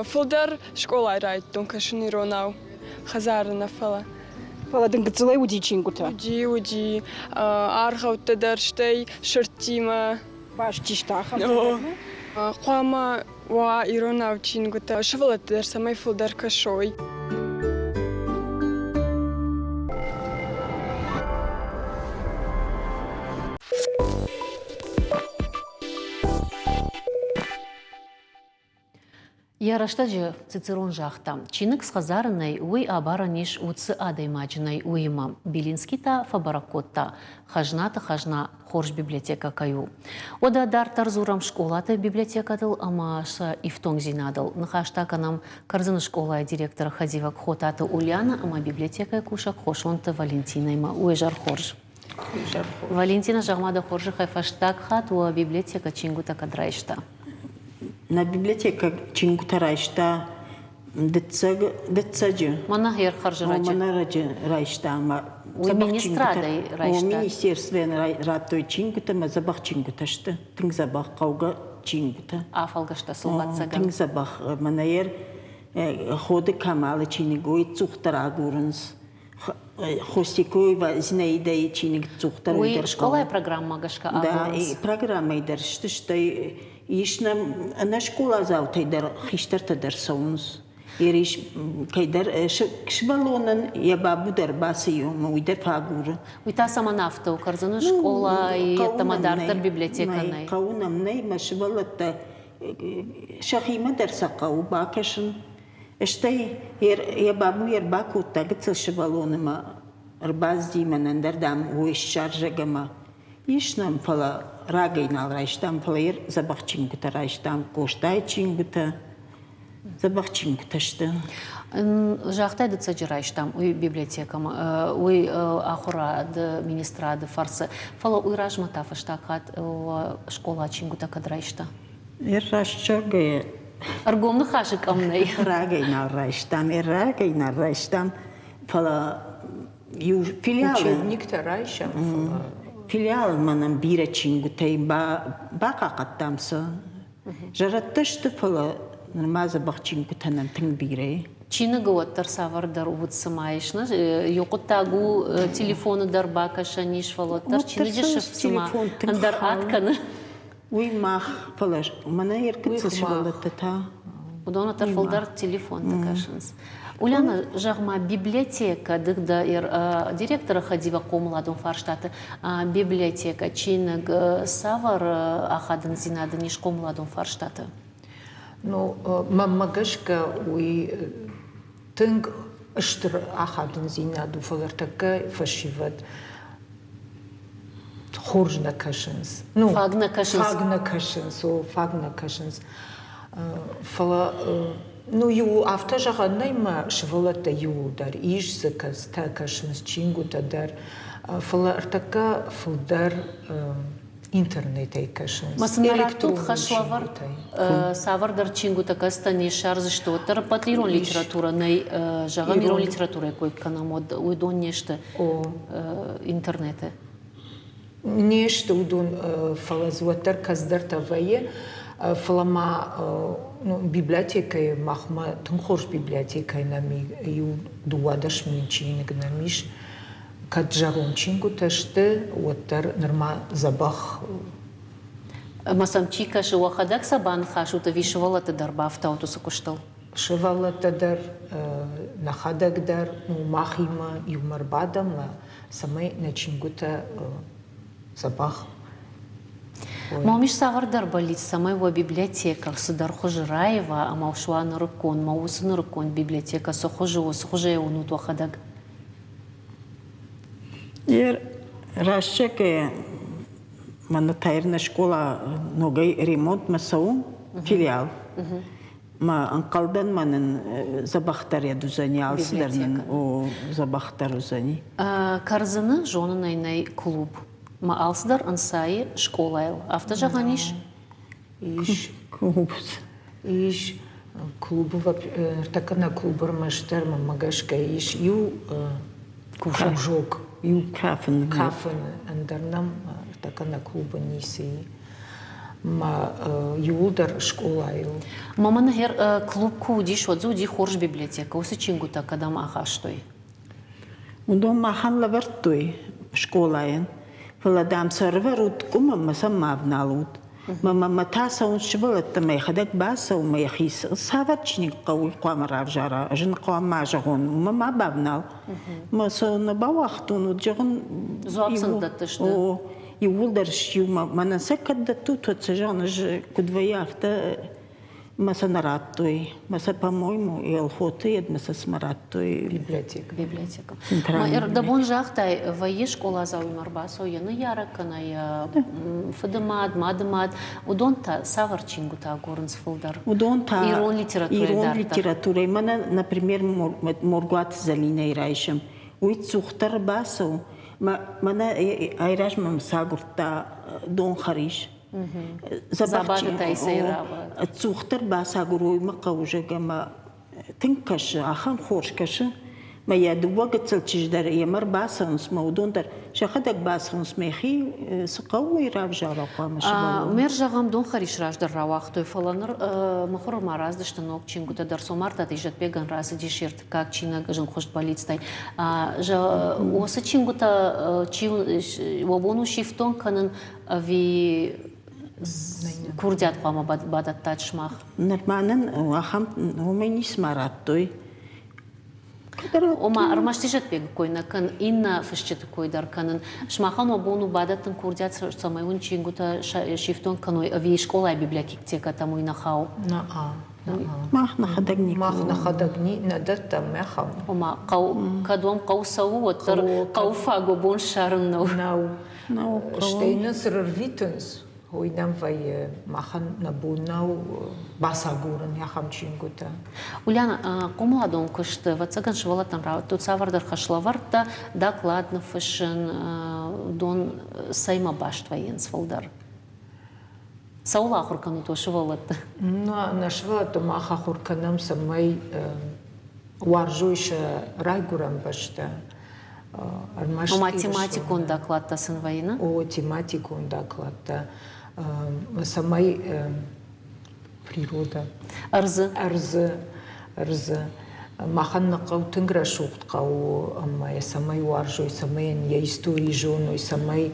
Speaker 8: фылдӕр скъолайы райдыдтон кӕсын иронау, хӕдзары нӕ фӕлӕ.
Speaker 3: Фӕлӕ дын гыццылӕй уыди чингуытӕ?
Speaker 8: Уыди, уыди. Аргъӕуттӕ дӕр, стӕй сырдтимӕ.
Speaker 3: Баст исты ахӕм?
Speaker 8: Хъуамӕ уа иронау чингуытӕ, сывӕллӕттӕ дӕр цӕмӕй фылдӕр кӕсой.
Speaker 1: Йӕ рӕстӕджы Цицерон загъта, чиныг схӕдзары нӕй, уый абарӕн ис уыцы адӕймаджы нӕй, уыимӕ. Белинский та фӕбӕрӕг кодта, хӕзнаты хӕзна хорз библиотекӕ кӕй у. Уӕдӕ дарддӕр дзурӕм скъолаты библиотекӕтыл ӕмӕ сӕ ифтонгдзинадыл. Ныхас та кӕнӕм Кӕрдзыны скъолайы директоры хӕдивӕг Хотаты Ульяна ӕмӕ библиотекӕйы кусӕг Хосонты Валентинӕимӕ. Уе зӕр хорз! Валентина, зӕгъ-ма дӕ хорзӕхӕй, фӕстаг хатт уӕ библиотекӕ чингуытӕ кӕд райста?
Speaker 14: Нӕ библиотекӕ чингуытӕ райста дыццӕг, дыццӕджы.
Speaker 1: Мӕнӕ хӕрзӕрӕджы.
Speaker 14: Мӕнӕ раджы райста ӕмӕ
Speaker 1: Уый министрадӕй райста?
Speaker 14: Министерствойӕн радтой чингуытӕ ӕмӕ дзӕбӕх чингуытӕ сты. Тынг дзӕбӕх хъӕугӕ чингуытӕ.
Speaker 1: Афӕлгӕста сыл ӕвӕццӕгӕн.
Speaker 14: Тынг дзӕбӕх. Мӕнӕ ер Ходы Камалы чиныг уый цъухдӕр агурынц. Хостикоева Зинаидайы чиныг цъухдӕр
Speaker 1: Уый скъолайы программӕ гӕсгӕ агурынц?
Speaker 14: Да, программӕйы дӕр сты, стӕй ис нӕм ӕнӕ скъоладзаутӕй дӕр хистӕртӕ дӕр цӕуынц. Ерис кӕйдӕр сывӕллонӕн йӕ бабу дӕр бацыйы ӕмӕ уый дӕр фӕагуры.
Speaker 1: Уый та цӕмӕн афтӕ у? Кӕрдзыны скъолайы йеддӕмӕ дарддӕр библиотекӕ нӕй?
Speaker 14: Хъӕуы нӕм нӕй, мӕ сывӕллӕттӕ сӕхимӕ дӕр сӕ хъӕуы бакӕсын. Стӕй йӕ бабу йе рбакодта гыццыл сывӕллоны мӕ ӕрбацыди мӕнӕн дӕр, дам, уой ссар, ӕмӕ ис нӕм, фӕлӕ рагӕй нал райстам, фӕлӕ йе дзӕбӕх чингуытӕ райстам, Къостайы чингуытӕ, дзӕбӕх чингуытӕ сты.
Speaker 1: Загътай, дыццӕджы райстам уый библиотекӕмӕ, уый ахуырады министрады фӕрцы, фӕлӕ уый размӕ та фӕстаг хатт скъола чингуытӕ кӕд райста?
Speaker 14: Рӕстӕгӕй
Speaker 1: Ӕргом ныхасы къӕм нӕй.
Speaker 14: Рагӕй нал райстам, рагӕй нал райстам, фӕлӕ иу филиалы
Speaker 15: Учебниктӕ райсӕм, фӕлӕ
Speaker 14: филиалы мӕнӕн бирӕ чингуытӕй бахъахъхъӕдтам сӕ. Зӕрӕдтӕ сты, фӕлӕ нырма дзӕбӕх чингуытӕ нӕм тынг бирӕ и.
Speaker 1: Чиныгы уӕддӕр цавӕрдӕр уд цыма ис, нӕ? Иу хъуыддаг у телефоны дӕр бакӕсӕн ис, фӕлӕ уӕддӕр чиныджы сыф цыма ӕндӕр ад кӕны.
Speaker 14: Уый мах, фӕлӕ мӕнӕ ӕргыццыл сывӕллӕттӕ та.
Speaker 1: Уыдон уӕддӕр фылдӕр телефонты кӕсынц. Уляна, зӕгъ-ма, библиотекӕ дӕ директоры хӕдивӕг хъомыладон фарстаты библиотекӕ, чиныг цавӕр ахадындзинад ын ис хъомыладон фарстаты?
Speaker 15: Ну, мӕнмӕ гӕсгӕ, уый тынг стыр ахадындзинад у, фӕлӕ ӕртӕккӕ фӕсивӕд хорз нӕ кӕсынц.
Speaker 1: Ну, фаг нӕ кӕсынц.
Speaker 15: Фаг нӕ кӕсынц, о, фаг нӕ кӕсынц. Фӕлӕ ну, иу афтӕ зӕгъӕн нӕй мӕ сывӕллӕттӕ иууылдӕр ис дзы кӕцытӕ кӕсынц чингуытӕ дӕр, фӕлӕ ӕртӕккӕ фылдӕр интернетӕй кӕсынц.
Speaker 1: Ма сын раттут хӕслӕвӕрд цавӕрдӕр чингуытӕ кӕцытӕ не ссардзысты, уӕддӕр ӕппӕт ирон литературӕ нӕй, зӕгъӕм, ирон литературӕйы кой кӕнӕм, уӕд уыдон не сты интернеты.
Speaker 15: Не сты уыдон, фӕлӕ дзы уӕддӕр кӕцыдӕртӕ вӕййы. Фӕлӕ ма библиотекӕйы махмӕ тынг хорз библиотекӕйы нӕм иу 12 000 чиныг нӕм ис. Кӕд зӕронд чингуытӕ сты, уӕддӕр нырма дзӕбӕх.
Speaker 1: Ӕмӕ сӕм чи кӕсы, уӕхӕдӕг сӕ баныхасут ӕви сывӕллӕтты дӕр бафтаут уыцы куыстыл?
Speaker 15: Сывӕллӕттӕ дӕр, нӕхӕдӕг дӕр махимӕ иумӕ рбадӕм, цӕмӕй нӕ чингуытӕ дзӕбӕх
Speaker 1: Мӕм ис цавӕрдӕр бӕллиц, цӕмӕй уӕ библиотекӕ цыдӕр хуызы раива ӕмӕ суа нырыккон, мӕ уыцы нырыккон библиотекӕ цы хуызы у, цы хуызӕй уынут уӕхӕдӕг?
Speaker 14: Рӕстӕг мӕнӕ Таирнӕ скъола ногӕй ремонтмӕ цӕуы филиал. Ма ӕнхъӕлдӕн ма нын дзӕбӕхдӕр йӕд уыдзӕни, алцыдӕр нын о дзӕбӕхдӕр уыдзӕни.
Speaker 1: Кӕрдзыны зонынӕй нӕй клуб. Ма алцыдӕр ӕнцайы скъолайыл. Афтӕ зӕгъӕн ис?
Speaker 15: Ис.
Speaker 14: Клуб.
Speaker 15: Ис. Клубы ныртӕккӕ нӕ клубы ӕрмӕстдӕр мӕнмӕ гӕсгӕ ис иу кружок, иу
Speaker 14: кафын,
Speaker 15: кафын, ӕндӕр нӕм ныртӕккӕ нӕ клубы ницы и. Ма иууылдӕр скъолайыл.
Speaker 1: Мама нӕхер клуб куы уыдис, уӕд дзы уыди хорз библиотекӕ. Уыцы чингуытӕ кӕдӕм ахастой?
Speaker 14: Уыдон махӕн лӕвӕрдтой скъолайӕн, фӕлӕ, дам, сӕ ӕрывӕрут къуым ӕмӕ сӕм ма ӕвналут. Мӕ та цӕуынц сывӕллӕттӕ, мӕ йӕхӕдӕг бацӕуы, мӕ йӕхи цавӕр чиныг хъӕуы, уый хъуамӕ равзара, ӕз ын хъуамӕ ма зӕгъон, уымӕ ма бавнал. Мӕ сӕ нӕ бауагътон, уӕд зӕгъын...
Speaker 1: Дзуапп сын дӕттыс ды?
Speaker 14: О, иууылдӕр сиу мӕнӕн сӕ кӕд дӕттут, уӕд сӕ зӕгъын, ӕз куыд вӕййы, афтӕ Мӕ сӕ нӕ радтой. Мӕ сӕ, по-моему, Елхоты йедмӕ сӕ цыма радтой.
Speaker 15: Библиотека.
Speaker 1: Библиотека. Дӕ бон загътай, вӕййы скъоладзауимӕ ӕрбацӕуы йӕ ныййарӕг кӕнӕ йӕ фыды мад, мады мад. Уыдон та цавӕр чингуытӕ агурынц фылдӕр?
Speaker 14: Уыдон та
Speaker 1: ирон литературӕйы
Speaker 14: Ирон литературӕйы. Мӕнӕ, например, Моргуаты Зӕлинӕйы райсӕм. Уый цухдӕр бацӕуы. Мӕнӕ айразмӕ мӕ сагуырдта донхӕрис.
Speaker 1: Забаты Таисӕйы рауад.
Speaker 14: Цухдӕр бацагур мӕ хъӕуы, зӕгъгӕ, мӕ тынг кӕсы, ахӕм хорз кӕсы. Мӕ йӕ дыууӕ гыццыл чызджы дӕр йемӕ ӕрбацӕуынц, мӕ уыдон дӕр сӕхӕдӕг бацӕуынц, мӕхи цы хъӕуы, уый равзара хъуамӕ сывӕллон.
Speaker 1: Мӕ зӕгъӕм, донхӕрис раздӕр рауагътой, фӕлӕ ныр мыхуыры ма раздысты ног чингуытӕ дӕр. Цомартаты Изӕтбегӕн рацыдис йе ртыккаг чиныг зынгхуыст бӕллицтӕй. Уыцы чингуытӕ чи уӕ бон у сифтонг кӕнын ӕви курдиат хъуамӕ бадӕттат сымах?
Speaker 14: Нырма нын ахӕм уымӕй ницыма радтой.
Speaker 1: Ома, ӕрмӕст Изӕтбегы кой нӕ кӕн, иннӕ фысджыты кой дӕр кӕнын. Сымахӕн уӕ бон у бадӕттын курдиат, цӕмӕй уын чингуытӕ сифтонг кӕной ӕви скъолайы библиотекӕтӕм уый нӕ хауы?
Speaker 15: Нӕ.
Speaker 14: Мах нӕхӕдӕг никуы.
Speaker 15: Мах нӕхӕдӕг нӕ дӕттӕм мӕхӕм.
Speaker 1: Ома, хъӕу, кӕд уӕм хъӕу цӕуы, уӕддӕр хъӕуы фаг уӕ бон ссарын нӕу.
Speaker 15: Нӕу. Стӕй нын цы рырвитынц, уый нӕм вӕййы, махӕн нӕ бон нӕу бацагурын ахӕм чингуытӕ.
Speaker 1: Ульяна, хъомыладон куысты, ӕвӕццӕгӕн, сывӕллӕттӕн рауадтой цавӕрдӕр хӕслӕвӕрдтӕ, доклад ныффыссын, уыдон цӕимӕ баст вӕййынц фылдӕр? Цӕуыл ахуыр кӕнут уӕ сывӕллӕтты?
Speaker 15: Нӕ сывӕллӕтты мах ахуыр кӕнӕм, цӕмӕй уарзой сӕ райгуырӕн бӕстӕ.
Speaker 1: Ӕрмӕст Ома тематикон докладтӕ сын вӕййы, нӕ?
Speaker 15: О, тематикон докладтӕ, цӕмӕй природа.
Speaker 1: Ӕрдзы.
Speaker 15: Ӕрдзы, ӕрдзы. Махӕн нӕ хъӕу тынг рӕсугъд хъӕу у ӕмӕ йӕ цӕмӕй уарзой, цӕмӕй йын йӕ истори зоной, цӕмӕй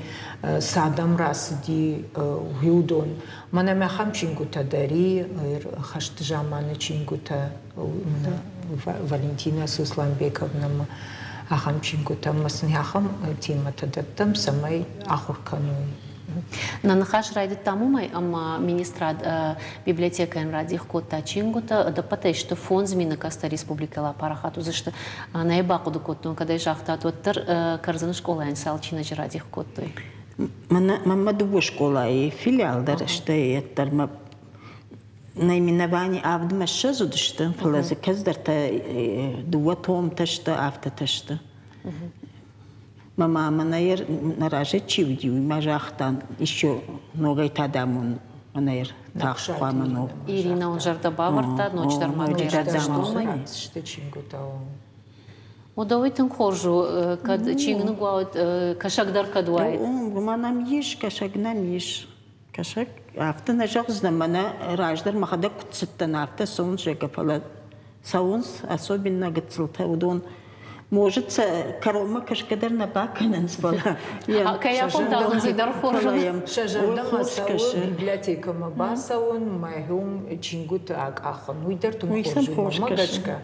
Speaker 15: цы адӕм рацыди, уыдон. Мӕнӕ мӕ ахӕм чингуытӕ дӕр и, хӕсты заманы чингуытӕ, Валентина Сусланбековнӕмӕ ахӕм чингуытӕ ӕмӕ сын ахӕм темӕтӕ дӕттӕм, цӕмӕй ахуыр кӕной.
Speaker 1: Нӕ ныхас райдыдтам уымӕй, ӕмӕ министрад библиотекӕйӕн радих кодта чингуытӕ. Ӕдӕппӕтӕй сты 5000 кӕцытӕ республикӕйыл апарахат уыдзысты. Нӕ бахъуыды кодтон, кӕд ӕй загътат, уӕддӕр Кӕрдзыны скъолайӕн цал чиныджы радих кодтой?
Speaker 14: Мӕнмӕ дыууӕ скъолайы филиал дӕр стӕй ӕддӕр мӕ наименование авдмӕ ссӕдз уыдысты, фӕлӕ дзы кӕцыдӕртӕ дыууӕ томтӕ сты, афтӕтӕ сты. Мӕ мамӕ нӕ разӕй чи уыди, уый ма загъта, еще ногӕй та дам уын мӕнӕ тагъд хъуамӕ ног.
Speaker 1: Ирина уын зӕрдӕ бавӕрдта, ноджыдӕр ма кӕй ратдзыстон. Уӕдӕ уый тынг хорз у, кӕд чиныг уаид, кӕсӕг дӕр кӕд уаид.
Speaker 14: Уымӕ нӕм ис, кӕсӕг нӕм ис. Кӕсӕг афтӕ нӕ зӕгъдзынӕн, мӕнӕ раздӕр мӕхӕдӕг куыд цыдтӕн, афтӕ цӕуынц, зӕгъгӕ, фӕлӕ цӕуынц, особенно гыццылтӕ, уыдон может сӕ кӕронмӕ кӕсгӕ дӕр нӕ бакӕнынц, фӕлӕ
Speaker 1: Кӕй афон тагъд дӕр хорз
Speaker 15: Сӕ зӕрдӕмӕ цӕуы библиотекӕмӕ бацӕуын, мӕ чингуыты акъахын, уый дӕр тынг хорз у, мӕнмӕ гӕсгӕ.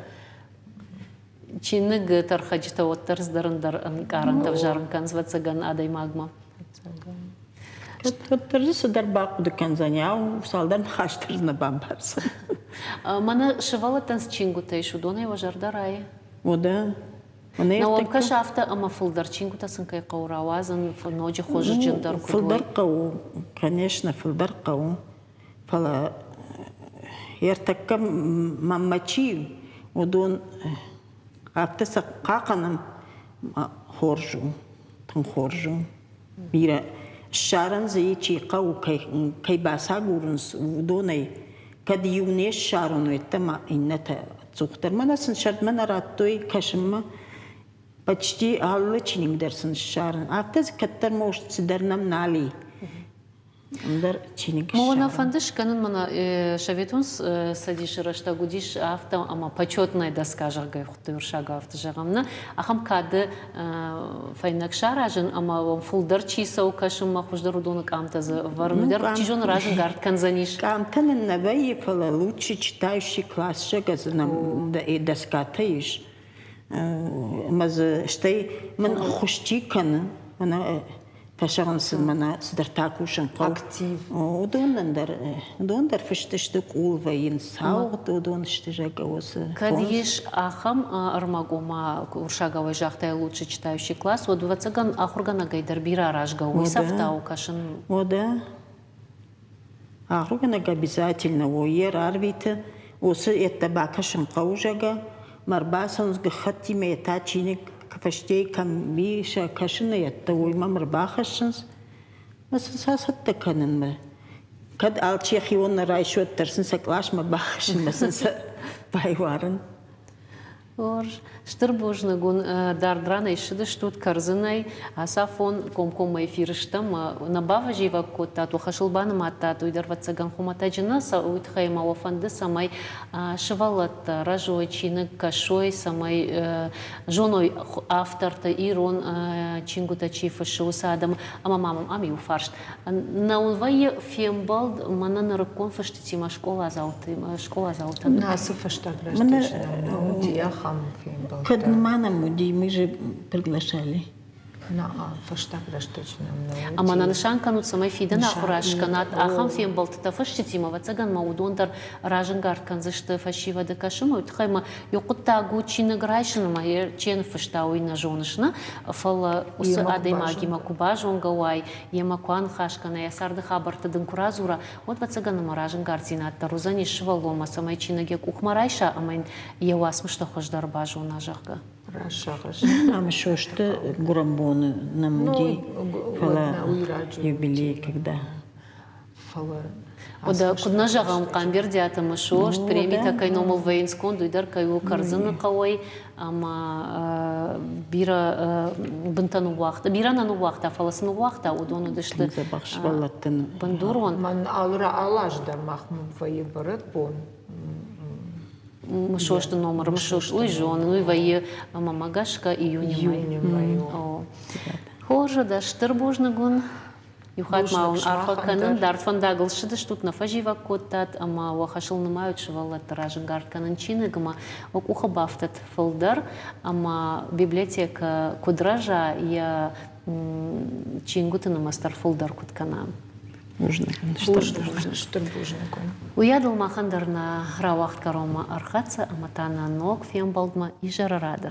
Speaker 1: Чиныг тӕрхӕджытӕ уӕддӕр цыдӕр ӕнкъарӕнтӕ ӕвзарын кӕнынц, ӕвӕццӕгӕн, адӕймагмӕ.
Speaker 14: Уӕддӕр дзы цыдӕр бахъуыды кӕндзӕни, ау, цалдӕр ныхас дӕр дзы нӕ бамбардзӕн.
Speaker 1: Мӕнӕ сывӕллӕттӕн цы чингуытӕ ис, уыдонӕй уӕ зӕрдӕ райы?
Speaker 14: Уӕдӕ.
Speaker 1: Нӕ уӕм кӕсы афтӕ, ӕмӕ фылдӕр чингуытӕ сын кӕй хъӕуы рауадзын, ноджы хуызджындӕр куыд уой?
Speaker 14: Фылдӕр хъӕуы, конечно, фылдӕр хъӕуы. Фӕлӕ ӕртӕккӕ мӕнмӕ чи, уыдон афтӕ сӕ хъахъхъӕнӕм, хорз у, тынг хорз у. Бирӕ ссарӕн дзы и, чи хъӕуы, кӕй бацагурынц, уыдонӕй кӕд иу не ссарон, уӕдта ма иннӕтӕ ӕдзухдӕр. Мӕнӕ сын сӕрдмӕ нӕ радтой кӕсынмӕ, почти алы чиныг дӕр сын ссарын. Афтӕ дзы кӕддӕр может цыдӕр нӕм нал и. Ӕндӕр чиныг
Speaker 1: Мӕнӕ фӕнды скӕнын мӕнӕ Советон Цӕдисы рӕстӕг уыдис афтӕ ӕмӕ почетная доска, зӕгъгӕ, хуыдтой уырыссагау афтӕ зӕгъӕм, нӕ ахӕм кады фӕйнӕг саразын ӕмӕ уӕм фылдӕр чи цӕуы кӕсынмӕ, хуыздӕр уыдоны къамтӕ дзы ӕвӕрын дӕр, чи зоны, разӕнгард кӕндзӕнис.
Speaker 14: Къамтӕ нын нӕ вӕййы, фӕлӕ лучше читающий класс, зӕгъгӕ дзы нӕм доскатӕ ис. Ӕмӕ дзы стӕй мын ӕххуыс чи кӕны, мӕнӕ фӕзӕгъынц сын мӕнӕ цыдӕртӕ кусын хъӕуы.
Speaker 15: Актив.
Speaker 14: Уыдонӕн дӕр, уыдон дӕр фыст сты къул вӕййынц, ауыгъд уыдон сты, зӕгъгӕ, уыцы.
Speaker 1: Кӕд ис ахӕм ӕрмӕг, ома уырыссагауӕй загътай лучше читающий класс, уӕд, ӕвӕццӕгӕн, ахуыргӕнӕгӕй дӕр бирӕ аразгӕ у, уый цӕфтау кӕсын.
Speaker 14: Уӕдӕ ахуыргӕнӕг обязательно у, йе рарвиты, уыцы ӕддӕ бакӕсын хъӕуы, зӕгъгӕ, мӕ ӕрбацӕуынц гӕххӕттимӕ, йе та чиныг фӕстейы кӕм и, сӕ кӕсыны ӕддӕ, уый мӕм ӕрбахӕссынц, мӕ сын сӕ цӕттӕ кӕнынмӕ. Кӕд алчи йӕхион нӕ райсы, уӕддӕр сын сӕ къласмӕ бахӕссынмӕ сын сӕ байуарын.
Speaker 1: Хорз. Стыр бузныг уын, дард ранӕй ссыдыстут кӕрдзынӕй. Ацафон комкоммӕ эфиры стӕм. Нӕ бавӕзивӕг кодтат, уӕ хӕсыл банымадтат, уый дӕр ӕвӕццӕгӕн хуымӕтӕджы нӕ цӕуы. Уый тыххӕй ма уӕ фӕнды, цӕмӕй сывӕллӕттӕ рӕзой, чиныг кӕсой, цӕмӕй зоной авторты, ирон чингуытӕ чи фыссы, уыцы адӕмы. Ӕмӕ ма мӕм ам иу фарст. Нӕ уын вӕййы фембӕлд мӕнӕ нырыккон фыстытимӕ скъоладзаутӕн?
Speaker 15: Ацы фӕстаг рӕстӕджы нӕм уыди ахӕм фембӕлдтӕ.
Speaker 14: Кӕд ма нӕм уыди, мы же приглашали.
Speaker 15: Фӕстаг рӕстӕджы нӕм нӕ уыди.
Speaker 1: Ӕмӕ нӕ нысан кӕнут, цӕмӕй фидӕн ахуырад скӕнат ахӕм фембӕлдтытӕ фысджытимӕ, ӕвӕццӕгӕн ма уыдон дӕр разӕнгард кӕндзысты фӕсивӕды кӕсынмӕ. Уый тыххӕй ма иу хъуыддаг у чиныг райсын ӕмӕ йӕ чи ныффыста, уый нӕ зоныс, нӕ? Фӕлӕ уыцы адӕймагимӕ куы базонгӕ уай, йемӕ куы аныхас кӕна, йӕ царды хабӕрттӕ дын куы радзура, уӕд, ӕвӕццӕгӕн, ӕмӕ разӕнгарддзинад дӕр уыдзӕнис сывӕллонмӕ, цӕмӕй чиныг йӕ къухмӕ райса ӕмӕ йын йӕ уацмыстӕ хуыздӕр базона, зӕгъгӕ.
Speaker 15: Расагъӕс.
Speaker 14: Ам состы гуырӕнбоны нӕм уыди, фӕлӕ юбилей когда.
Speaker 15: Фӕлӕ
Speaker 1: Уӕдӕ куыд нӕ зӕгъӕм, Хъамбердиаты Мысост, премитӕ кӕй номыл вӕййынц конд, уый дӕр кӕй у Кӕрдзыны хъӕуӕй ӕмӕ бирӕ бынтӕ ныууагъта, бирӕ нӕ ныууагъта, фӕлӕ цы ныууагъта, уыдон уыдысты
Speaker 14: дзӕбӕх сывӕллӕттӕн
Speaker 1: бындурон.
Speaker 15: Мӕн алы алы аз дӕр махмӕ вӕййы бӕрӕгбон.
Speaker 1: Мысосты номыр Мысост, уый зонын, уый вӕййы ӕмӕ мӕ гӕсгӕ июны мӕй. Хорз, дӕ стыр бузныг уын. Иу хатт ма уын арфӕ кӕнын, дард фӕндагыл ссыдыстут, нӕ фӕзивӕг кодтат ӕмӕ уӕ хӕсыл нымайут сывӕллӕтты разӕнгард кӕнын чиныгмӕ, уӕ къухы бафтыд фылдӕр ӕмӕ библиотекӕ куыд рӕза, йӕ чингуыты нымӕц дӕр фылдӕр куыд кӕна.
Speaker 15: Стыр бузныг.
Speaker 1: Уыйадыл махӕн дӕр нӕ рауагъд кӕронмӕ ӕрхӕццӕ ӕмӕ та нӕ ног фембӕлдмӕ изӕры рады.